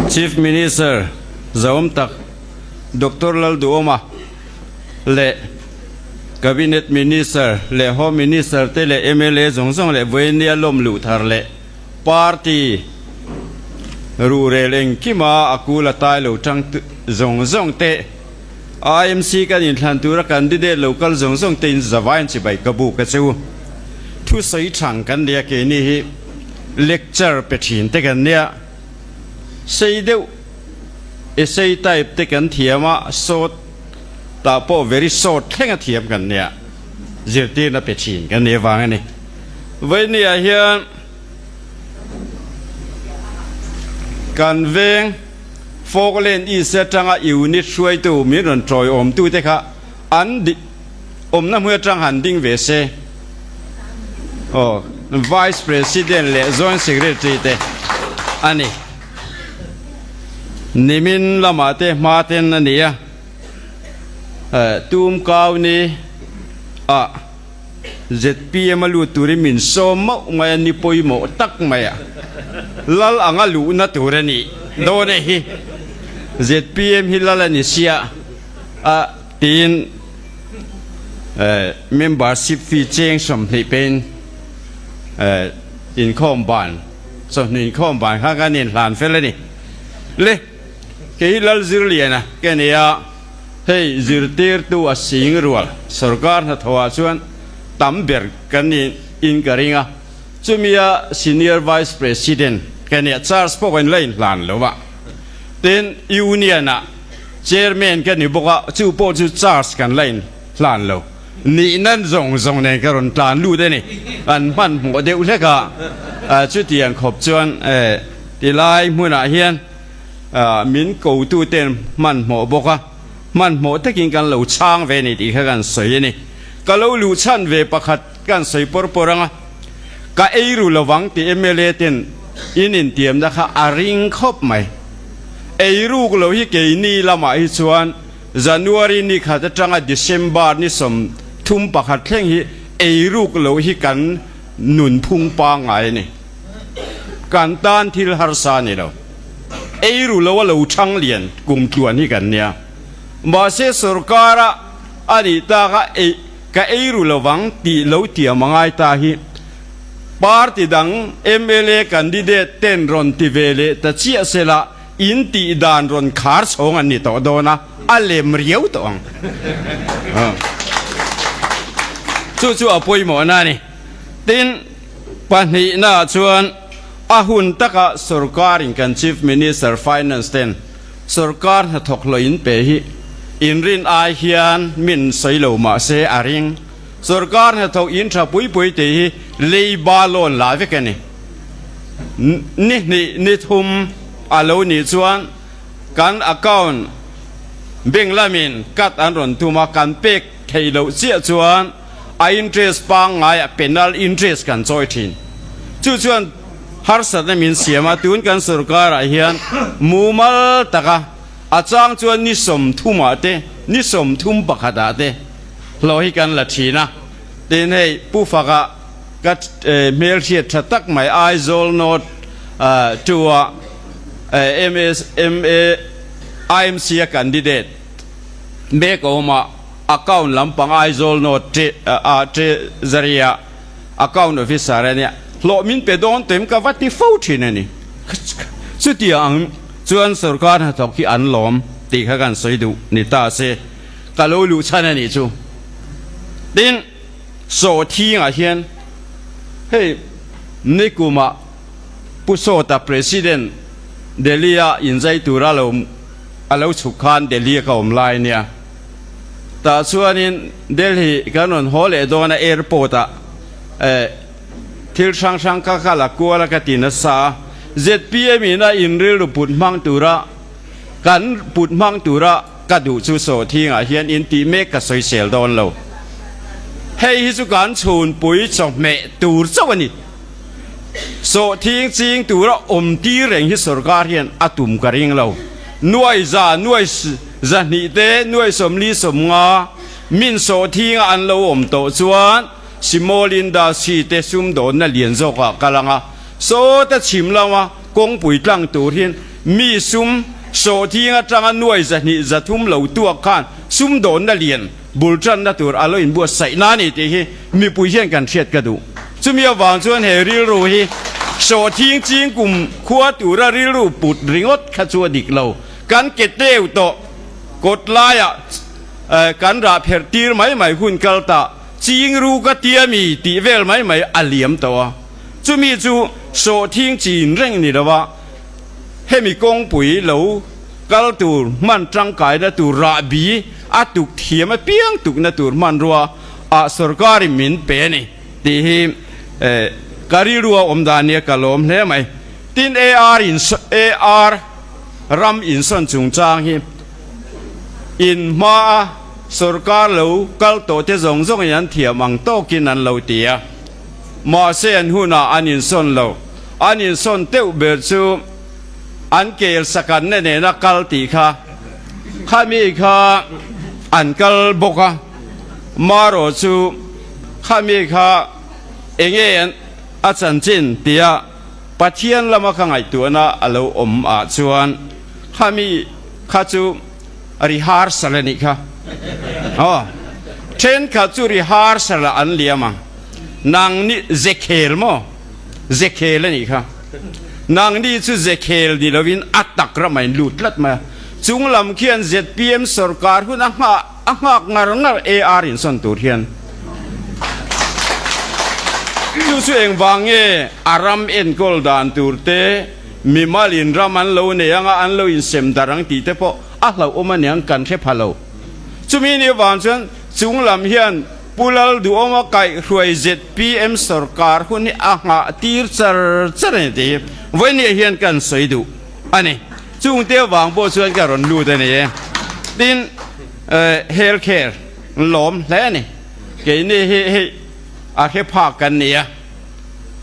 Chief Minister zahawm tak Doctor Lalduhoma leh Cabinet Minister leh Home Minister te leh mla zawng zawng leh Vawinia lawm luh thar leh Party ruhrel engkima a kul a tai lo tang zawng zawng te, IMC kan inthlan tura candidate lo kal zawng zawng te in zavain chibai ka buk a che u. Thusawi thang kan nia keini hi lecture pe thin te kan nia, sei deuh essay type te kan thiam a, short tah pawh very short thleng a thiam kan nia, zirtirna pe thin kan nih avang a ni. Vawinia hian kan veng Falkland East atanga unit hruaitu min rawn tawiawmtute kha an awmna hmun atang han ding ve se. Aw, Vice President leh Joint Secretary te a ni. Nimin lamah te hma ten a ni a, tum kau ni ah. Zpm a lut turin min sawm mauh mai a, ni pawimawh tak mai a, lal anga luhna tur a nih dawn e hi. Zpm hi lal a ni sia a tiin membership fee cheng 20 pein inkhawm ban, chawhnu inkhawm ban kha kan inhlan fel a ni. Le, kei Lalzirliana ka ni a. Hei zirtirtu a sing rual sorkar hnathawhah chuan tam ber kan ni in ka ring a, chumia Senior Vice President ka nia charge pawh kan la inhlan lo a, tin Union ah Chairman ka ni bawk a, chu pawh chu charge kan la inhlan lo, nihna zawng zawng nen ka rawn tlan lut a ni, an hmanhmawh deuh hlek a, chutiang khawp chuan tilai hmunah hian. Min kotuten hmanhmawh bawk a, hmanhmawh takin kan lo chhang ve ni tih kha kan sawi a ni. Ka lo luh chhan ve pakhat kan sawi pawr pawr ang a, ka ei ru lovang tih mla ten in intiamna kha a ring khawp mai. Ei ruk lo hi keini lamah hi chuan January ni khat atanga December ni 31 thleng hi ei ruk lo hi kan nunphung pangngai a ni. Kan tan thil harsa a ni lo. Ei ru lo a lo chhang lian kum tluan hi kan nia. Mahse sorkara a nih tak a ei ka ei ru lovang tih lo tiam a ngai ta hi party dang mla candidate ten rawn ti ve leh ta chiah sela in tih dan rawn khar chhawng an ni tawh dawn a, a lem riau tawh ang. Chu chu a pawimawhna a ni. Tin, pahnihnaah chuan a hun taka sorkarin kan Chief Minister Finance ten sorkar hnathawk hlawh in pe hi Inrin ai hian min sawi lo mah se a ring. Sorkar hnathawk in tha pui pui tih hi leiba loan la vek a ni. Ni hnih ni thum a lo nih chuan kan account bank lamin cut an rawn tum a, kan pek theih loh chiah chuan a interest pangngai a penal interest kan chawi thin. Chu chuan harsatna min siam a, tun kan sorkar ah hian mumal taka a chang chuan ni 30 ah te, ni 31 ah te hlawh hi kan la thin a. Tin hei Pu Faka ka hmelhriat tha tak mai Aizawl North 2 a MS MA IMC a candidate mek a awm a. Account lampang Aizawl North a Treasury a Account Officer a nia, hlawh min pe dawn tem ka va ti fo thin a ni. Chutiang ang chuan sorkar hnathawk hi an lawm tih kha kan sawi duh ni ta se, ka lo luh chhan a nih chu. Tin, Sawhthingah hian hei nikumah Pu Sawta President Delhi-a inzai tura lo a lo chhuk khan Delhi-a ka awm lai nia. Tah chuanin Delhi kan rawn haw leh dawn a airport ah eh thil hrang hrang ka kal a kual a ka ti nasa a, zpm in a in rilru put hmang tura kan put hmang tura ka duh chu sawhthingah hian in tih mek ka sawisel dawn lo. Hei hi chu kan chhunpui chawhmeh tur chauh a ni. Sawhthing ching tura awm tir reng hi sorkar hian a tum ka ring lo. Nuai za, nuai 200 te, nuai 40 50 min sawhthinga an lo awm tawh chuan small industry te sumdawnna lian zawkah kal ang a. Sawta chhim lama kawngpui tlang tur hian mi sum sawhthing atanga nuai 200 300 lo tuak khan sumdawnna lian bul tanna tur a lo inbuatsaih na a ni tih hi mipui hian kan hriat ka duh. Chumi avang chuan he rilru hi sawhthing ching kum khua tura rilru put ringawt kha chu a dik lo. Kan ke teu tawh kawt laiah kan rah pherh tir mai mai hun kal ta ching ru ka tia mi tih vel mai mai a liam tawh a. Chumi chu sawhthing chin reng ni lo a, hemi kawngpui lo kal tur hman tangkaina tur rahbi a tuk thiam apiang tukna tur hmanrua ah sorkarin min pe a ni tih hi ka rilru a awm dan nia ka lawm hle mai. Tin AR in AR ram insawn chungchang hi in hmaa sorkar lo kal tawh te zawng zawngin an thiam ang tawkin an lo ti a, mahse an hunah an insawn lo. An insawn teuh ber chu an kel sakanna nena kal tih kha khami kha an kal bawk a, marawh chu khami kha enge a chanchin tia Pathian lama ka ngaihtuahna a lo awm ah chuan khami kha chu rehearsal a nih kha. Aw, thenkhat chu rehearsal ah an liam ang. Nang ni zekhel maw? Zekhel a nih kha. Nang ni chu zekhel ni lovin a tak ramah in lut tlat mai a. Chung lam khian zpm sorkar hun a nghah a nghak ngar ngar AR insawn tur hian. Chu chu engvang nge a ram enkawl dan tur te, mimalin ram an lo nei anga an lo insem darh ang tih te pawh a hlauhawm aniang kan hre pha lo. Chumi ni avang chuan chung lam hian Pu Lalduhawma kaihhruai zpm sorkar hun hi a nghah tir char char a ni tih hi vawinia hian kan sawi duh a ni. Chungte avang pawh chuan ka rawn lut a ni e. Tin, health care lawm hle a ni. Keini hi hei a hre phak kan ni a.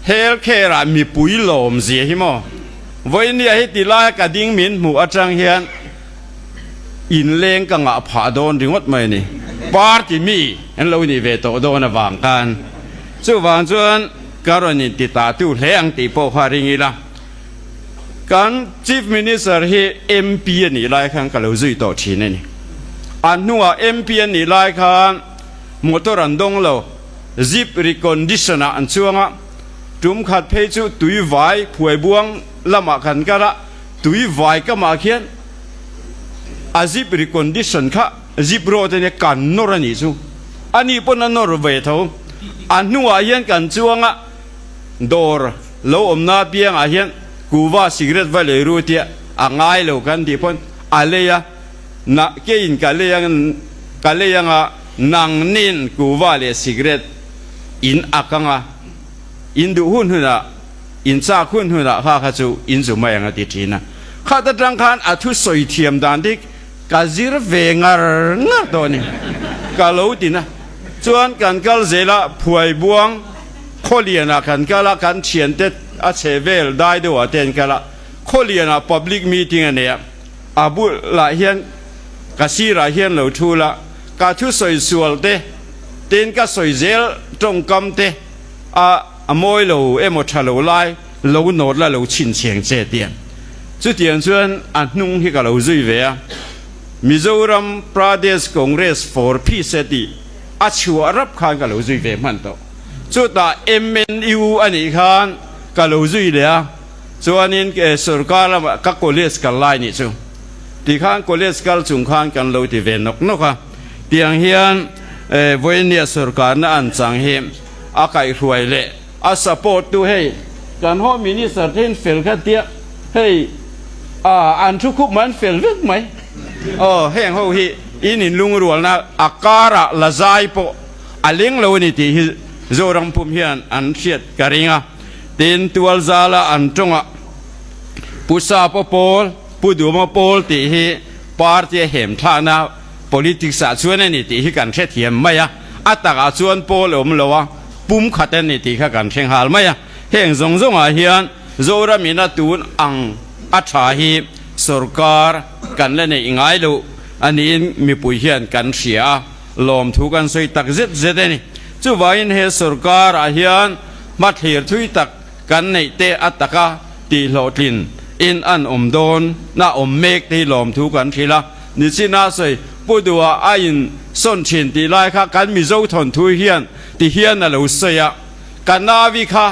Health care ah mipui lawm zia hi maw? Vawinia hi ti laia ka ding min hmuh atang hian inleng ka ngah phah dawn ringawt mai a ni. Party mi an lo nih ve tawh dawn avang khan. Chuvang chuan ka rawn inti ta tu hle ang tih pawh kha ring ila. Kan Chief Minister hi MP a nih lai khan ka lo zui tawh thin a ni. A hnungah MP a nih lai khan motor an dawng lo, Jeep recondition ah an chuang a, tum khat phei chu tui vai phuaibuang lamah kan kal a, tui vai kamah khian a Jeep recondition kha Jeep road a nia kan nawr a nih chu. Ani pawn a nawr ve tho. A hnungah hian kan chuang a, dawr lo awmna apiangah hian kuva cigarette va lei ru tia a ngai lo kan tih pawn a lei a. Na keiin ka lei ang ka lei anga nangnin kuva leh cigarette in ak anga in duh hun hunah in chak hun hunah kha kha chu in zu mai ang a ti thin a. Khat atang khan a thu sawi thiam dan dik ka zir ve ngar ngar tawh a ni. Ka lo tin a. Chuan kan kal zel a, Phuaibuang Khawlianah kan kal a, kan thiante a chhe vel dai deuhah te an kal a. Khawlianah public meeting a nei a. A bulah hian ka sirah hian lo thu la, ka thusawi sual te, tin ka sawi zel tawngkam te a a mawi lo emaw tha lo lai lo nawt la lo chhinchhiang che tiang. Chutiang chuan a hnung hi ka lo zui ve a, Mizoram Pradesh Congress for Peace tih a chhuah rap khan ka lo zui ve hman tawh. Chutah MNU a nih khan ka lo zui leh a. Chuanin sorkar lamah ka college kal lai nih chu tikhan college kal chung khan kan lo ti ve nawk nawk a, tiang hian vawinia sorkarna an chang hi a kaihhruai leh a support tu hei kan home minister te hian fel kha tia hei an thu khup mai an fel vek mai aw heng ho hi in inlungrualna a karah la zai pawh a leng lo a ni tih hi Zoram pum hian an hriat ka ring a. Tin, Tualzala an tawngah Pu Sapa Pawl, Pu Duma Pawl tih hi party a hem thlahna politics ah chuan a ni tih hi kan hrethiam mai a, a takah chuan pawl a awm lo a, pum khat a ni tih kha kan hre nghal mai a. Heng zawng zawngah hian Zoram in a tun ang a tha hi sorkar kan la neih ngai loh a niin mipui hian kan hria a, lawmthu kan sawi tak zet zet a ni. Chuvangin he sorkar ah hian Hmathlir thui tak kan neih te a taka tih hlawhtlin in an awm dawn na awm mek te hi lawmthu kan hrilh a, nichina sawi Pu Duha a in sawn thin tih lai kha kan Mizo thawnthu hian ti hian a lo sawi a, ka navi kha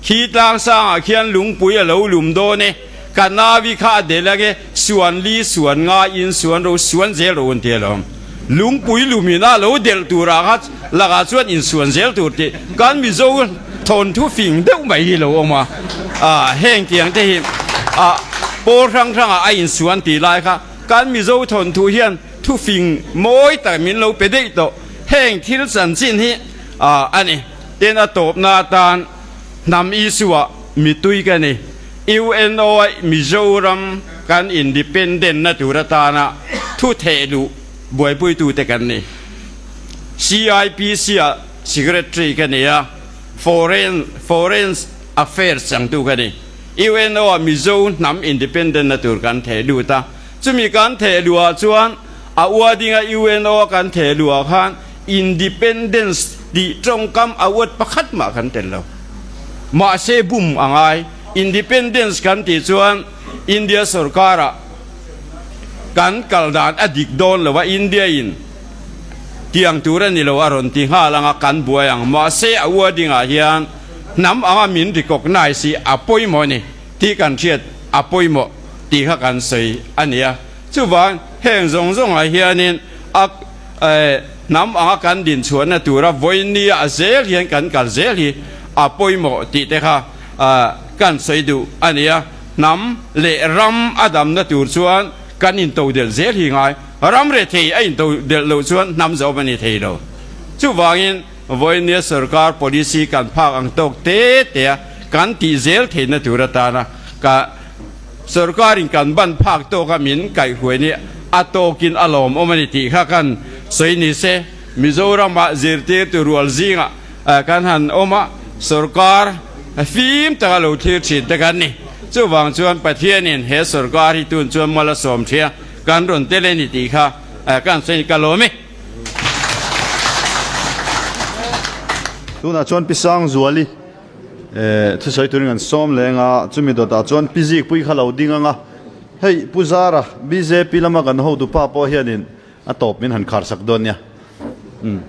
khi tlang sangah khian lungpui a lo lum dawn e, ka navi kha a del ange suan li suan nga in suan ro suan zel ro an ti alawm. Lungpui lumin a lo delh turah kha lakah chuan insuan zel tur tih kan Mizo thawnthu fing deuh mai hi lo awm a, heng tiang te hi pawl hrang hrangah a insuan tih lai kha kan Mizo thawnthu hian thu fing mawi tak min lo pe daih tawh. Heng thil chanchin hi a ni. Tin a tawpna atan hnam issue-ah mitui ka ni. UNO-a Mizoram kan independent-na tur atana thu theh luh buaipuitute kan ni. CIPC-ah Secretary ka ni a, Foreign Foreign Affairs changtu ka ni. UNO-ah Mizo hnam independent-na tur kan theh lut a, chumi kan theh luhah chuan a ua dinga UNO-a kan theh luhah khan Independence tih tawngkam a uat pakhat mah kan tel lo. Mahse bum a ngai. Independence kan tih chuan India sorkara kan kal dan a dik dawn lo a, India in tiang tur a ni lo a rawn ti nghal anga kan buai ang. Mahse a ua dingah hian hnam anga min recognize hi a pawimawh a ni tih kan hriat a pawimawh tih kha kan sawi a ni a. Chuvang heng zawng zawngah hianin a Hnam anga kan dinchhuahna tura vawinia a zel hian kan kal zel hi a pawimawh tih te kha kan sawi duh a ni a. Hnam leh ram a damna tur chuan kan intodelh zel hi ngai. Ram rethei a intodelh loh chuan hnam zawm a ni thei lo. Chuvangin vawinia sorkar policy kan phak ang tawk te te a kan tih zel theihna tur atana ka Sorkarin kan ban phak tawka min kaihhruai ni a tawkin a lawmawm a ni tih kha kan sawi ni se. Mizoramah zirtirtu rual zingah kan han awm a, sorkar fim taka lo thlir thin te kan ni. Chuvang chuan Pathianin he sorkar hi tun chuan mal a sawm thia kan rawn tel a ni tih kha kan sawi ni ka lawm e. Tunah chuan Pi Sangzuali. Thusawi turin kan sawm leng a, chumi dawtah chuan Pi Zikpui kha lo ding ang a, hei Pu Zara bjp lama kan hotu pa pawh hianin a tawp min han khar sak dawn nia. Umm.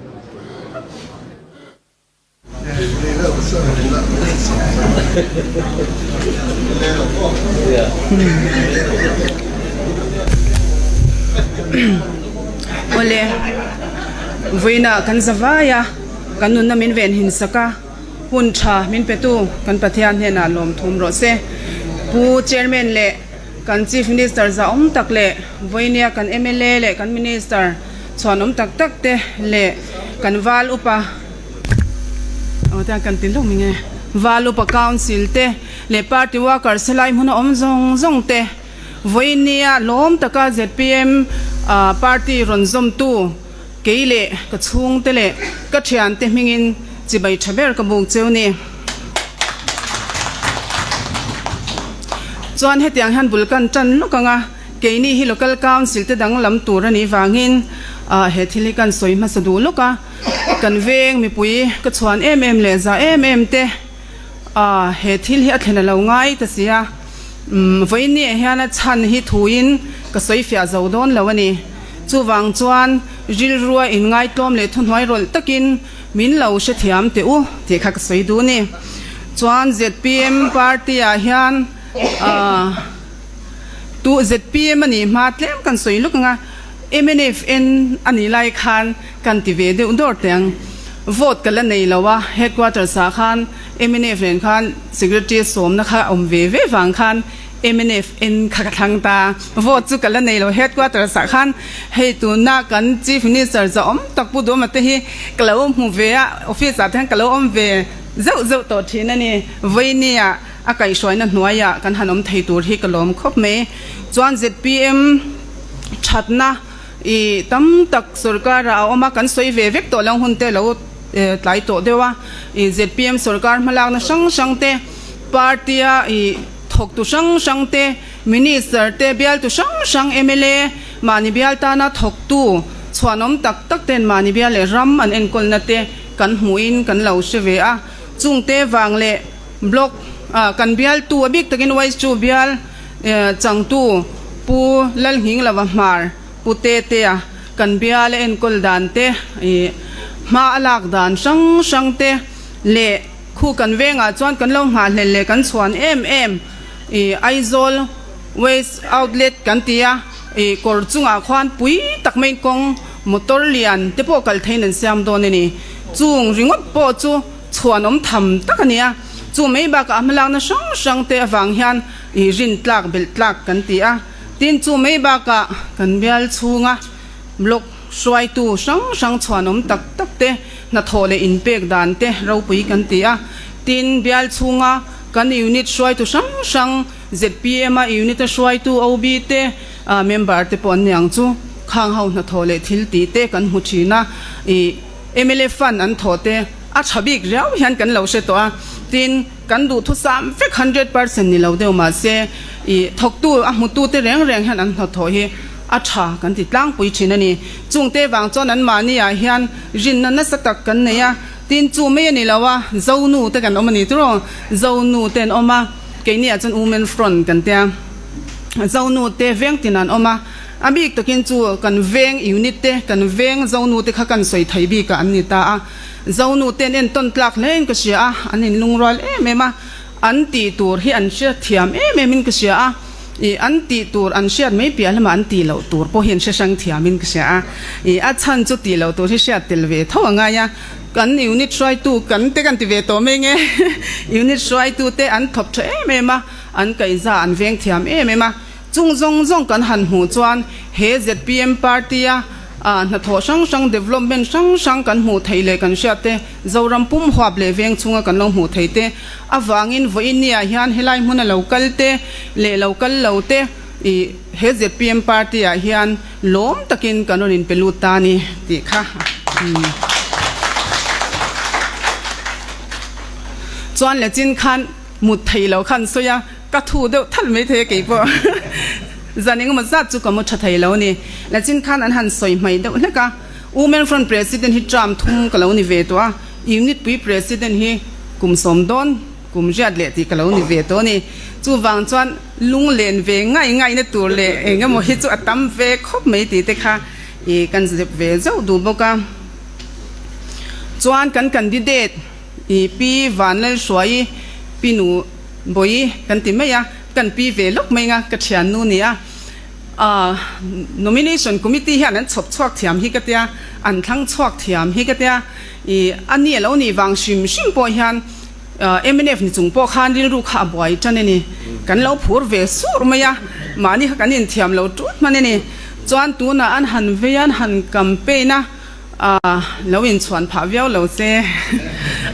Awle, vawiinah kan za vai a, kan nunna min venhin sak a. Hun tha min petu kan Pathian hnenah lawm thum rawh se. Pu Chairman leh Kan Chief Minister zahawm tak leh vawinia kan mla leh kan Minister chhuanawm tak tak te leh kan Val Upa kan ti lawk mai nge Val Upa Council te leh Party Workers helai hmuna awm zawng zawng te vawinia lawm taka zpm Party rawn zawmtu kei leh ka chhungte leh ka thiante hmingin chibai tha ber ka buk cheu ni. Chuan hetiang hian bul kan tan lawk ang a, keini hi Local Council te danglam tur a nih vangin he thil hi kan sawi hmasa duh lawk a, kan veng mipui ka chhuan em em leh za em em te he thil hi a thlen a lo ngai ta si a, vawiin ah hian a chhan hi thuin ka sawi fiah zo dawn lo a ni. Chuvang chuan rilrua inngaitlawm leh thuhnuai rawlh takin Min lo hrethiam teh u tih kha ka sawi duh ni. Chuan zpm party ah hian tu zpm a nih hma tlem kan sawi luk ang a, mnfn a nih lai khan kan ti ve deuh dawr teh ang. Vote ka la nei lo a, headquarters ah khan mnf nen khan secretary sawmna kha awm ve ve vang khan mnf en kha ka thlang ta. Vote chu ka la nei lo headquarters ah khan hei tuna kan chief minister zahawm tak Pu Duhama te hi ka lo hmu ve a, office ah te hian ka lo awm ve zeuh zeuh tawh thin a ni. Vawiini ah a kaihhruaina hnuaiah kan han awm thei tur hi ka lawm khawp mai. Chuan zpm thatna i tam tak sorkar ah a awm a, kan sawi ve vek tawh lo hun te lo tlai tawh deuh a. I zpm sorkar hmalakna hrang hrang te party a i Thawktu hrang hrang te, Minister te, bialtu hrang hrang, mla, mahni bial tana thawktu chhuanawm tak tak ten mahni bial leh ram an enkawlna te kan hmuhin kan lo hre ve a. Chungte vang leh Block kan bialtu a bik takin Waichu bial changtu Pu Lalnghinglova Hmar, Pu Tetea kan bial a enkawl dan te, hma a lak dan hrang hrang te leh Khu kan vengah chuan kan lo nghahhlelh leh kan chhuan em em i Aizawl Waste Outlet kan ti a, i kawr chungah khuan pui tak mai kawng motor lian te pawh kal theiin an siam dawn a ni. Chung ringawt pawh chu chhuan awm tham tak a ni a, chu mai bakah a hmalakna hrang hrang te avang hian i rin tlak belh tlak kan ti a. Tin chu mai bakah kan bial chhunga block Hruaitu hrang hrang chhuanawm tak tak te, hnathawh leh inpek dan te ropui kan ti a. Tin, bial chhunga kan unit hruaitu hrang hrang, zpm a unit a hruaitu OB te, member te pawh an ni ang chu, khang ho hnathawh leh thil tih te kan hmu thin a. Ih, mla fund an thawh te a tha bik riau hian kan lo hre tawh a. Tin, kan duhthusam vek 100% ni lo deuh mahse, ih, thawktu a hmutu te reng reng hian an hnathawh hi A tha kan ti tlangpui thin a ni. Chungte vang chuan anmahni ah hian rinna nasa tak kan nei a, tin chu mai a ni lo a, Zonu te kan awm a ni tiraw? Zonu te an awm a, keini ah chuan Women Front kan tia, Zonu te veng tin an awm a, a bik takin chu kan veng unit te, kan veng Zonu te kha kan sawi thei bik ah an ni ta a, Zonu te an entawn tlak hle in ka hria a, an inlungrual em em a, an tih tur hi an hriatthiam em em in ka hria a. Ih, an tih tur an hriat mai piah lamah an tih loh tur pawh hi an hre hrang thiamin ka hria a. Ih, a chhan chu tih loh tur hi hriat tel ve tho a ngai a. Kan unit hruaitu kan te kan ti ve tawh mai nge. Unit hruaitu te an thawp tha em em a, an kaihza an veng thiam em em a. Chung zawng zawng kan han hmuh chuan he zpm party a hnathawh hrang hrang, development hrang hrang kan hmuh theih leh kan hriat te, Zoram pum huap leh veng chhunga kan lo hmuh theih te avangin vawiinniah hian helai hmuna lo kal te leh lo kal lo te i he zpm party ah hian lawm takin kan rawn inpe lut ta a ni tih kha chuan le chin khan mut theih loh khan sawi a, ka thu deuh thalh mai thei a keipawh zan engemaw zat chu ka mu tha thei lo a ni. Le chin khan an han sawi hmai deuh hlek a. Women Front President hi term thum ka lo ni ve tawh a, Unit pui President hi kum sawm dawn kum riat leh tih ka lo ni ve tawh a ni. Chuvang chuan lunglen ve ngai ngaina tur leh eng emaw hi chu a tam ve khawp mai tih te kha i kan zep ve zauh duh bawk a. Chuan kan candidate i Pi Vanlalhruaii, Pi Nu Bawi kan ti mai a, kan pi ve lawk mai nga ka thiannu ni a. Nomination Committee hian an chhawp chhuak thiam hi ka tia, an thlang chhuak thiam hi ka tia, ih a ni a lo nih vang hrim hrim pawh hian Mnf ni chung pawh khan rilru kha a buai tan a ni. Kan lo phur ve sur mai a, mahni kha kan inthiam lo tut hman a ni. Chuan tunah an han vei a, an han campaign a, lo inchhuan phah viau lo se.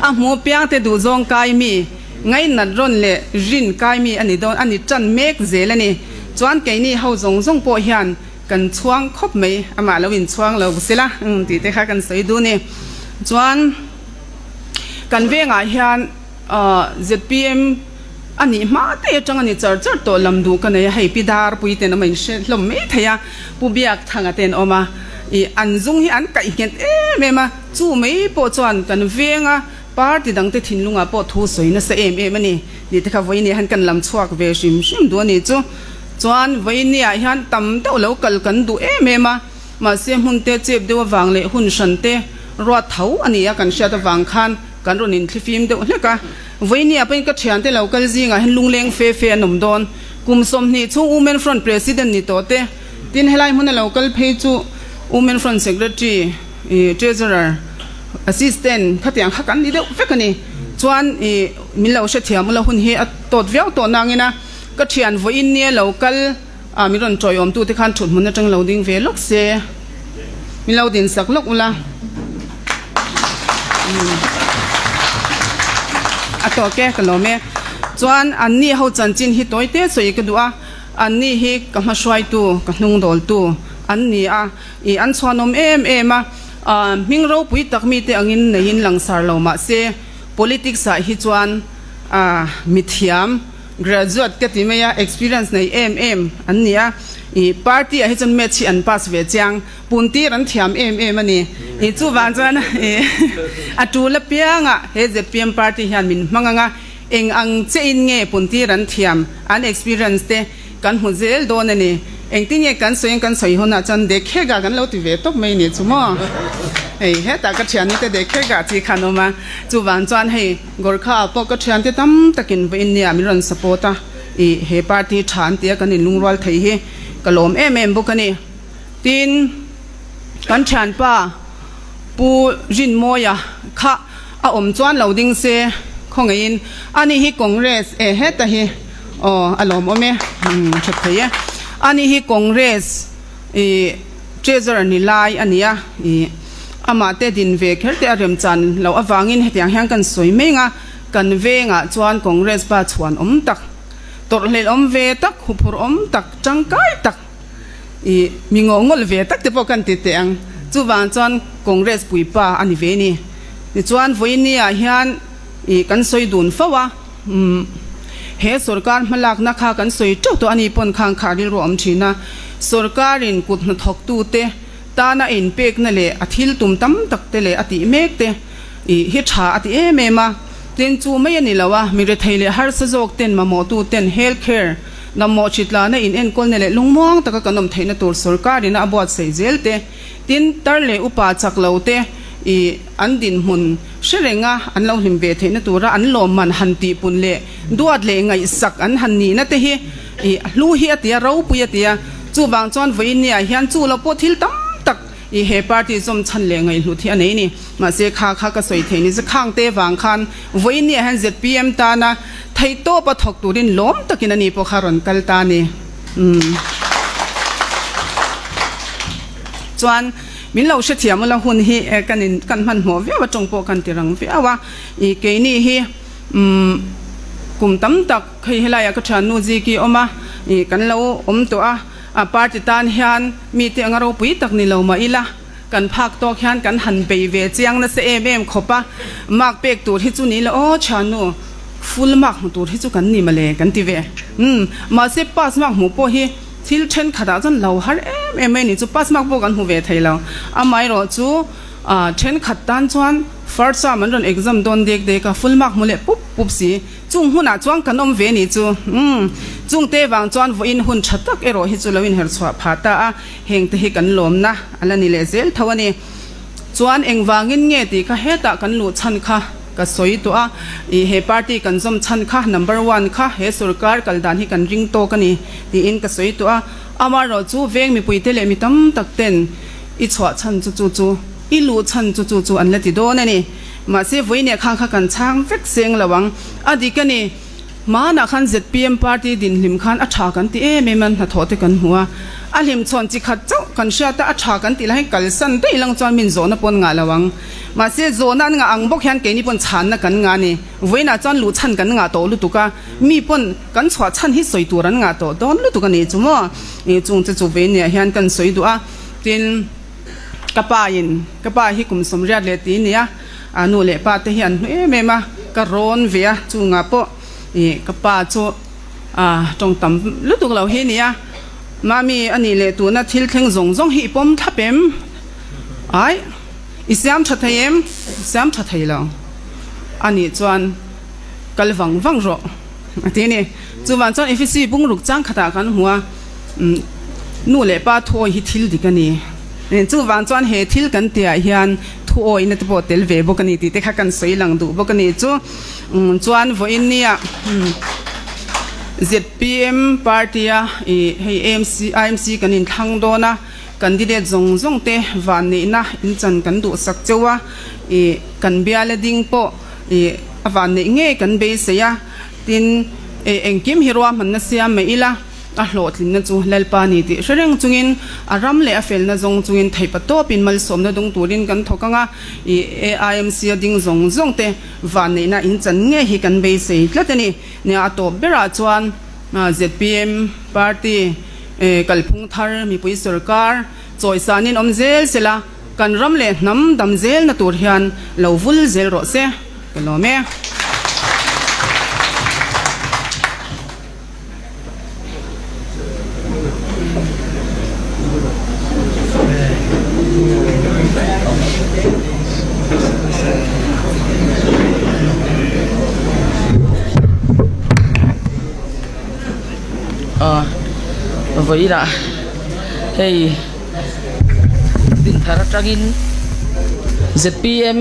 A hmu piangte duhzawng kai mi, ngainat rawn leh rin kai mi a ni dawn, a ni tan mek zel a ni. Chuan keini ho zawng zawng pawh hian kan chhuang khawp mai, amah lo inchhuang lo sela tih te kha kan sawi duh a ni. Chuan. Kan vengah hian zpm a nih hma te atang a ni char char tawh lam duh ka nei a, hei Pi Darpui ten awm a inhre hlawm mai thei a, Pu Biakthanga ten awm a, ih an zung hi an kaih nghet em em a, chu mai pawh chuan kan venga party dangte thinlungah pawh thu sawi nasa em em a ni tih te kha vawiin hian kan lam chhuak ve hrim hrim duh a ni chu. Chuan vawiin ah hian tam deuh lo kal kan duh em em a. Mahse hmun te chep deuh avang leh hun hran te ruat tho a ni a kan hriat avang khan kan rawn inthlifim deuh hlek a. Vawinia pawhin ka thiante lo kal zingah hian lungleng fe fe an awm dawn. Kum 20 chhung Women Front President ni tawh te, tin helai hmuna lo kal phei chu Women Front Secretary, Treasurer, Assistant khatiang kha kan ni deuh vek a ni. Chuan ih min lo hrethiam ula hun hi a tawt viau tawh nangin a ka thian vawiin nia lo kal A, min rawn tawiawm tute khan thut hmun atang lo ding ve lawk se, min lo din sak lawk ula. A tawk e, ka lawm e. Chuan anni ho chanchin hi tawi te sawi ka duh a, anni hi ka hmahruaitu, ka hnungdawltu an ni a, ih an chhuanawm em em a, hming ropui tak mite angin neiin langsar lo mah se, politics ah hi chuan mithiam, Graduate ka ti mai a, experience nei em em an ni a, ih party ah hi chuan maths hi an pass ve chiang, pun tir an thiam em em a ni, ih chuvang chuan ih a tul apiangah he zpm party hian min hmang ang a, eng ang che in nge pun tir an thiam, an experience te kan hmu zel dawn a ni, engtin nge kan sawi ang kan sawi hunah chuan dekhega kan lo ti ve tawp mai ni chu maw, hei hetah ka thian te dekhega chi khan awm a, chuvang chuan hei. Gorkha ah pawh ka thiante tam takin vawiin nia min rawn support a, ih he party tha an tia kan inlungrual thei hi ka lawm em em bawk a ni. Tin, kan thianpa Pu Rinmawia kha a awm chuan lo ding se khawngaihin ani hi Congress e heta hi aw a lawmawm e, tha thei e. Ani hi Congress ih Treasurer ni lai a ni a, ih amah te din ve kher te a remchan loh avangin hetiang hian kan sawi mai ang a, kan vengah chuan Congress pa chhuan awm tak, tawrhhlelh awm ve tak, huphurh awm tak, tangkai tak, ih mi ngawhngawl ve tak te pawh kan ti teh ang. Chuvang chuan Congress puipa a ni ve ni. Tichuan vawiin-ah hian ih kan sawi dun fo a, Umm. He sorkar hmalakna kha kan sawi teuh tawh a ni pawn khang kha rilru a awm thin a. Sorkarin kut hnathawktute tana a inpekna leh a thil tum tam tak te leh a tih mek te ih hi tha a ti em em a. Tin chu mai a ni lo a, mi rethei leh harsa zawk ten mamawhtu ten health care damawh hritlana in enkawlna leh lungmuang taka kan awm theihna tur sorkarin a buatsaih zel te Tin, tar leh upa chak lo te i an dinhmun hre renga an lo hlim ve theihna tura an lawmman han tihpun leh duat leh ngaihsak an han nihna te hi i hlu hi a ti a, ropui a ti a. Chuvang chuan vawiinniah hian chu lo pawh thil tam tak i he party zawm chhan leh ngaihhlut hi a nei ni. Mahse, kha kha ka sawi theih ni se khangte vang khan vawiinniah hian zpm tana theihtawpa thawk turin lawm takin a ni pawh kha rawn kal ta a ni. Umm. Chuan min lo hrethiam ula hun hi kan in kan hmanhmawh viau a tawng pawh kan ti rang viau a. Ih keini hi umm kum tam tak hei helaiah ka thiannu Ziki awm a, ih kan lo awm tawh a, a party tan hian mite anga ropui tak ni lo mah ila kan phak tawk hian kan han bei ve chiang nasa em em khawp a, mark pek tur hi chu ni la aw thiannu full mark hmu tur hi chu kan ni mawle kan ti ve. Umm mahse pass mark hmuh pawh hi Thil thenkhatah chuan lo har em em mai ni chu pass mark pawh kan hmu ve thei lo. Amaherawh chu thenkhat tan chuan first term an rawn exam dawn dek dek a, full mark hmu leh pup pup si. Chung hunah chuan kan awm ve ni chu. Umm chungte vang chuan vawiin hun tha tak erawh hi chu lo inherchhuah phah ta a, hengte hi kan lawmna a la ni leh zel tho a ni. Chuan engvangin nge tih kha hetah kan luh chhan kha ka sawi tawh a, ih he party kan zawm chhan kha number one kha he sorkar kal dan hi kan ring tawk a ni tiin ka sawi tawh a, amaherawh chu veng mipuite leh mi tam tak ten i chhuah chhan chu chu chu. I luh chhan chu chu chu an la ti dawn a ni. Mahse vawiineh khan kha kan chhang vek seng lo ang. A dik a ni. Hmanah khan zpm party dinhlim khan a tha kan ti em em a, hnathawh te kan hmu a. A hlimchhawn chi khat chauh kan hriat a, a tha kan tih lai hian kalsan daih lang chuan min zawhna pawn ngah lo ang. Mahse zawhna an ngah ang bawk hian keini pawn chhanna kan ngah a ni. Vawiinah chuan luhchhan kan ngah tawh lutuk a, mi pawn kan chhuah chhan hi sawi tur an ngah tawh dawn lutuk a nih chu maw? Chung che chu vawiinah hian kan sawi duh a, tin ka pa in ka pa hi kum 80 leh ti nia, A nu leh pa te hi an hnu em em a, ka rawn ve a, chungah pawh ih ka pa chu a tawng tam lutuk lo hi nia, Mami a nih leh tuna thil thleng zawng zawng hi i pawm thlap em? Aih, i siam tha thei em? Siam tha thei lo a nih chuan kal vang vang rawh a ti a ni. Chuvang chuan Efesi bungruk chang khatah kan hmu a, nu leh pa thuawi hi thil dik a ni. Chuvang chuan he thil kan tihah hian thuawihna te pawh tel ve bawk a ni tih te kha kan sawi lang duh bawk a ni. Chu chuan vawiin nia zpm party a ih hei amc IMC kan inthlang dawn a, candidate zawng zawng te vanneihna inchan kan duhsak cheu a, ih kan biala ding pawh ih a vanneih ngei kan beisei a. Tin, engkim hi ruahmanna siam mai ila, a hlawhtlinna chu Lalpa ni tih hre reng chungin, a ram leh a felna zawng chungin theihpa tawpin malsawmna dung turin kan thawk ang a, i AIMC a ding zawng zawng te vanneihna in chan ngei hi kan beisei tlat a ni. Nia, a tawp berah chuan zpm party kalphung thar mipui sorkar chawisanin awm zel sela, Kan ram leh hnam dam zelna tur hian lo vul zel rawh se, ka lawm e. Vawiinah hei. Dinthar atangin zpm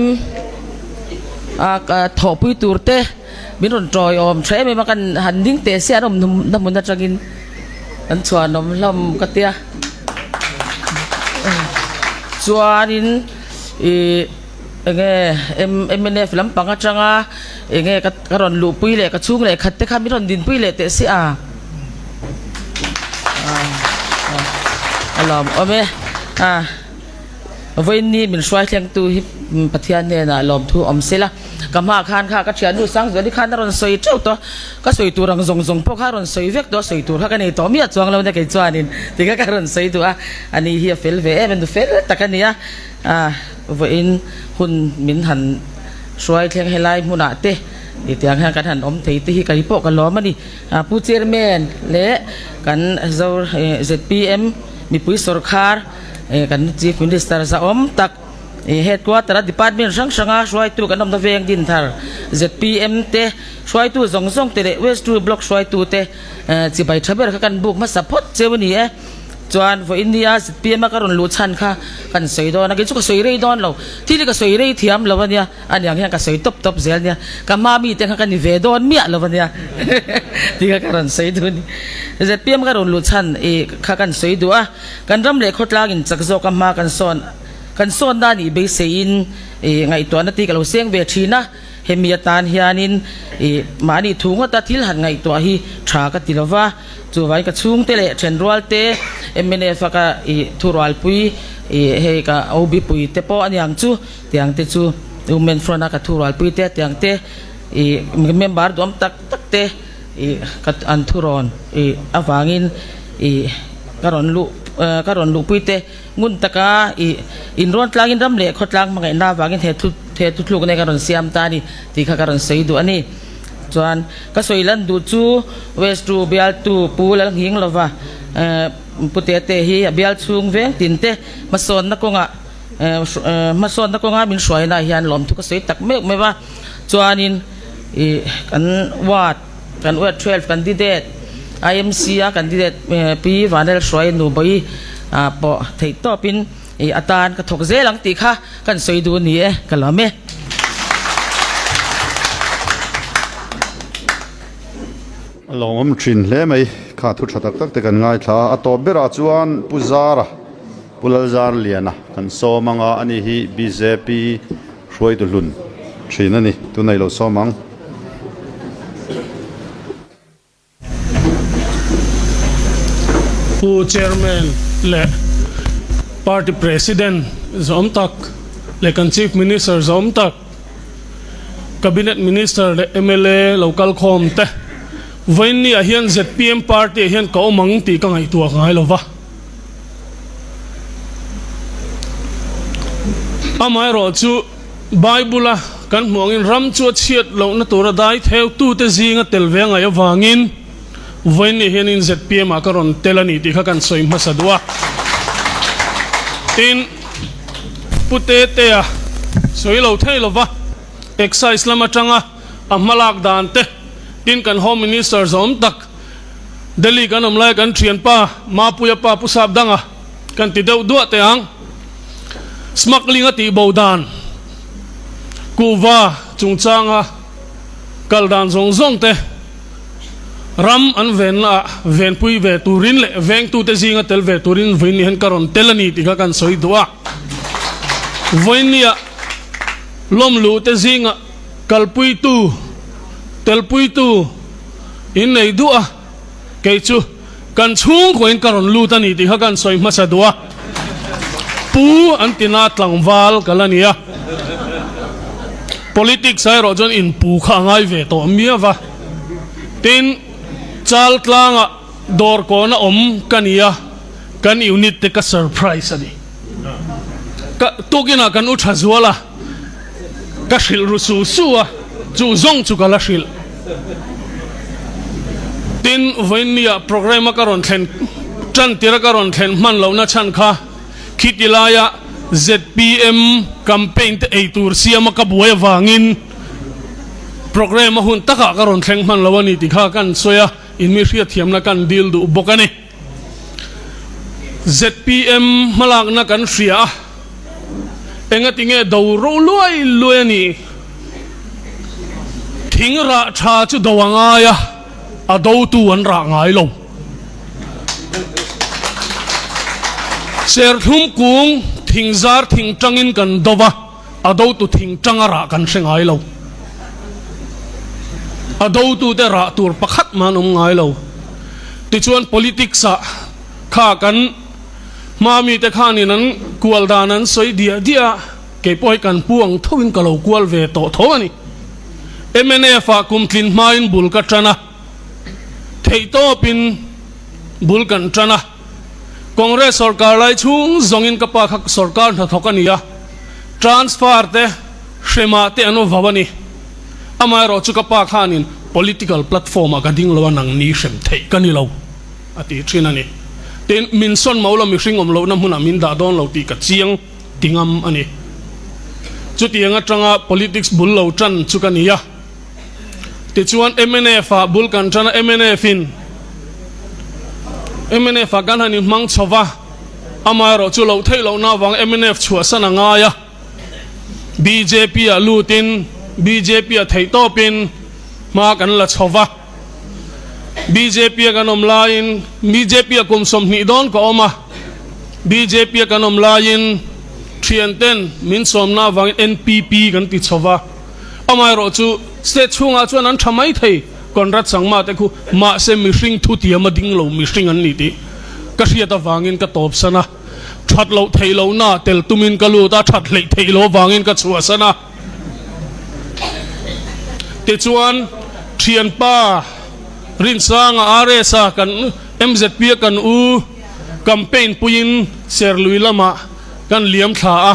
a thawhpui tur te min rawn tawiawm tha em em a kan han ding teh se an awm na hmun atangin an chhuanawm hlawm ka tia chuanin ih enge mnf lampang atanga enge ka rawn luhpui leh ka chhung leh khat te kha min rawn dinpui leh teh se a. A lawm awm e. A vawiin min hruai thleng tu hi Pathian hnenah lawmthu awm se la. Ka hma khan kha ka thiannu Sangzuali khan a rawn sawi teuh tawh. Ka sawi tur ang zawng zawng pawh kha a rawn sawi vek tawh a, sawi tur kha ka nei tawh miah chuang lo nia kei chuanin ti kha ka rawn sawi duh a. Ani hi a fel ve em a, nu fel tak a ni a. A vawiin hun min han hruai thleng helai hmunah te tiang hian kan han awm thei te hi kei pawh ka lawm a ni. Pu Chairman leh kan zpm mipui sawrkhar kan Chief Minister zahawm tak Headquarter a Department hrang hranga hruaitu kan awmna veng din thar zpm te hruaitu zawng zawng te leh West Two Block hruaitu te chibai tha ber kha kan buk hmasa phawt cheu a ni e. Chuan vawiin nia zpm a ka rawn luh chhan kha kan sawi dawn a, kei chu ka sawi rei dawn lo, thil hi ka sawi rei thiam lo a nia. A niang hian ka sawi tawp tawp zel nia, ka hma mite kha ka ni ve dawn miah lo ania tih kha ka rawn sawi duh a ni. Zpm ka rawn luh chhan i kha kan sawi duh a, kan ram leh khawtlang in chak zawk a hma kan sawn kan sawn na nih beiseiin i ngaihtuahna tih ka lo seng ve thin a, hemi atan hianin i mahni thu ngawta thil han ngaihtuah hi tha ka ti lo va, chuvangin ka chhungte leh thenrual te mnf a ka i thurualpui i hei ka OB pui te pawh aniang chu. Tiang te chu Women Front a ka thurualpui te tiang te ih member duam tak tak te ih ka an thurawn ih avangin ih ka rawn luh ka rawn luhpui te ngun taka ih inrawn tlangin ram leh khawtlang hmangaihna avangin he thu he thuthlukna hi ka rawn siam ta a ni tih kha ka rawn sawi duh a ni. Chuan ka sawi lan duh chu West Tu bialtu Pu Lalnghinglova Pu Tete hi a bial chhung veng tin te hmasawnna kawngah Hmasawnna kawnga min hruaina hian lawmthu ka sawi tak meuh meuh a, chuanin ih kan ward kan ward 12 candidate IMC a candidate Pi Vanel Hruai Nubawi ah pawh theih tawpin ih atan ka thawk zel ang tih kha kan sawi duh a ni e, ka lawm e. A lawmawm thin hle mai, kha thu tha tak tak te kan ngaithla a, a tawp berah chuan Pu Zara. Pu Lalzarliana kan sawm anga ani hi bjp hruaitu hlun thin a ni. Tunah i lo sawm ang. Pu Chairman leh Party President zawm tak leh kan Chief Minister zawm tak, Cabinet Minister leh mla lo kal khawm te, vawiinni ah hian zpm Party ah hian ka awm ang tih ka ngaihtuah ngai lo va. Amaherawhchu Bible-a kan hmuh angin ram chu a chhiat lohna tura dai theutute zinga tel ve a ngaih avangin vawiin ni hianin zpm ah ka rawn tel a ni tih kha kan sawi hmasa duh a. Tin, Pu Tetea sawi lo thei lova Excise lam atanga a hmalak dan te, tin kan Home Minister zawm tak Delhi kan awm laia kan thianpa Mapuia pa Pu Sapdanga kan ti deuh duah teh ang. Smuggling a tih bo dan, kuhva chungchanga kal dan zawng zawng te ram an venna ah venpui ve turin leh vengtute zinga tel ve turin vawiin hian ka rawn tel a ni tih kha kan sawi duh a. Vawiinnia lawmluh te zinga kalpuitu, telpuitu in nei duh a, kei chu Kan chhungkuain ka rawn lut a ni tih kha kan sawi hmasa duh a, Pu an tina tlangval ka la ni a, politics ah erawh chuan inpu kha a ngai ve tawh miau va, tin Chaltlangah dawr kawna awm ka ni a, kan unit te ka surprise a ni. Ka tukinah kan u tha zual a, ka hrilh ru su su a, chu zawng chu ka la hrilh. Tin, vawiinnia programme a ka rawn thlen tan tir a ka rawn thlen hman lohna chhan kha khiti laia zpm campaign te ei tur siama ka buai avangin programme a hun takah ka rawn thleng hman lo a ni tih kha kan sawi a, in mi hriatthiamna kan dil duh bawk a ni. Zpm hmalakna kan hria a, engati nge do ro luai luai a ni? Thing rah tha chu do a ngai a, a dotu an rah ngai lo. Serthlum kung thing zar thing tangin kan do va, a dotu thing tanga rah kan hre ngai lo. A dotute rah tur pakhat mah an awm ngai lo. Tichuan politics ah kha kan hma mite khanin an kual dan an sawi diah diah a, kei pawh hi kan pu ang thoin ka lo kual ve tawh tho a ni. Mnf ah kum tlin hmain bul ka tan a, theihtawpin bul kan tan a. Congress sorkar lai chhung zawngin ka pa kha sorkar hnathawk a ni a, transfer te, hremah te an awm vau a ni. Amaherawh chu ka pa khanin political platform ah ka ding lo a nang ni hrem theih ka ni lo a ti thin a ni. Tin, min sawn mo lo mihring awm lohna hmunah min dah dawn lo tih ka chiang ti ngam a ni. Chutiang atanga politics bul lo tan chu ka ni a. Tichuan mnf ah bul kan tan a, mnf in mnf ah kan han inhmang chho va, amaherawh chu loh theih lohna avang mnf chhuahsan a ngai a, bjp ah lutin bjp ah theihtawpin hma kan la chho va, bjp a kan awm laiin bjp ah kum 20 dawn ka awm a, bjp a kan awm laiin thianten min sawmna avangin npp kan ti chho va. Amaherawh chu state chhungah chuan an tha mai thei, Conrad Sangma te khu mahse mihring thutiam a ding lo mihring an ni tih ka hriat avangin ka tawpsan a, that loh theih lohna tel tumin ka lut a, that hleih theih loh avangin ka chhuahsan a. Tichuan thianpa Rinsanga RS-a kan MZP-a kan u campaign puiin Serlui lamah kan liam thla a.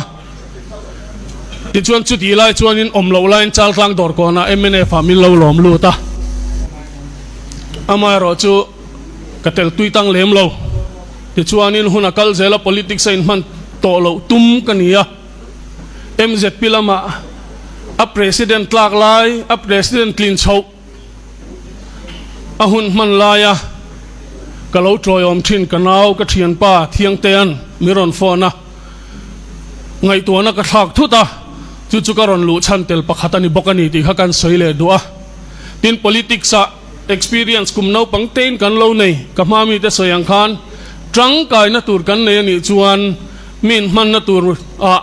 Tichuan chutih lai chuanin awm loh laiin Chaltlang dawr kawnah mnf ah min lo lawm lut a, amaherawh chu ka tel tui tang lem lo. Tichuanin hun a kal zel a, politics a inhman tawh loh tum ka ni a, mzp lamah a president tlak lai, a president tlin chhoh a hun hman laia ka lo tawiawm thin ka nau ka thianpa Thiangtea'n min rawn phone a, ngaihtuahna ka thlak thut a, chu chu ka rawn luh chhan tel pakhat a ni bawk a ni tih kha kan sawi leh duh a. Tin, politics ah experience kum naupang tein kan lo nei, ka hma mite sawi ang khan tangkaina tur kan nei a nih chuan. Mi inhmanna tur ah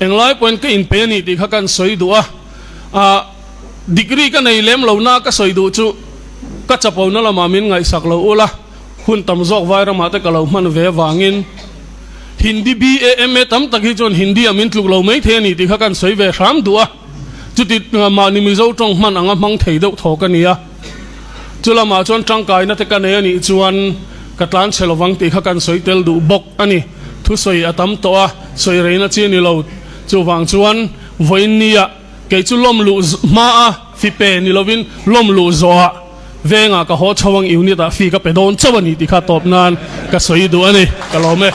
englai pawhin ka inpe a ni tih kha kan sawi duh a, ah degree ka nei lem lo na ka sawi duh chu ka chapona lamah min ngaihsak lo ula, hun tam zawk vai ramah te ka lo hman ve avangin Hindi BA MA tam tak hi chuan Hindi ah min tluk lo mai thei a ni tih kha kan sawi ve hram duh a, chuti mahni Mizo tawng hman anga hmang thei deuh thaw ka ni a. Chu lamah chuan tangkaina te ka nei a nih chuan ka tlan chhe lovang tih kha kan sawi tel duh bawk a ni. Thusawi a tam tawh a, sawi reina chi a ni lo. Chuvang chuan vawiinnia kei chu lawm luh hma a fi pe ni lovin lawm luh zawhah vengah ka haw chho ang unit ah fi ka pe dawn chauh a ni tih kha tawp nan ka sawi duh a ni. Ka lawm e.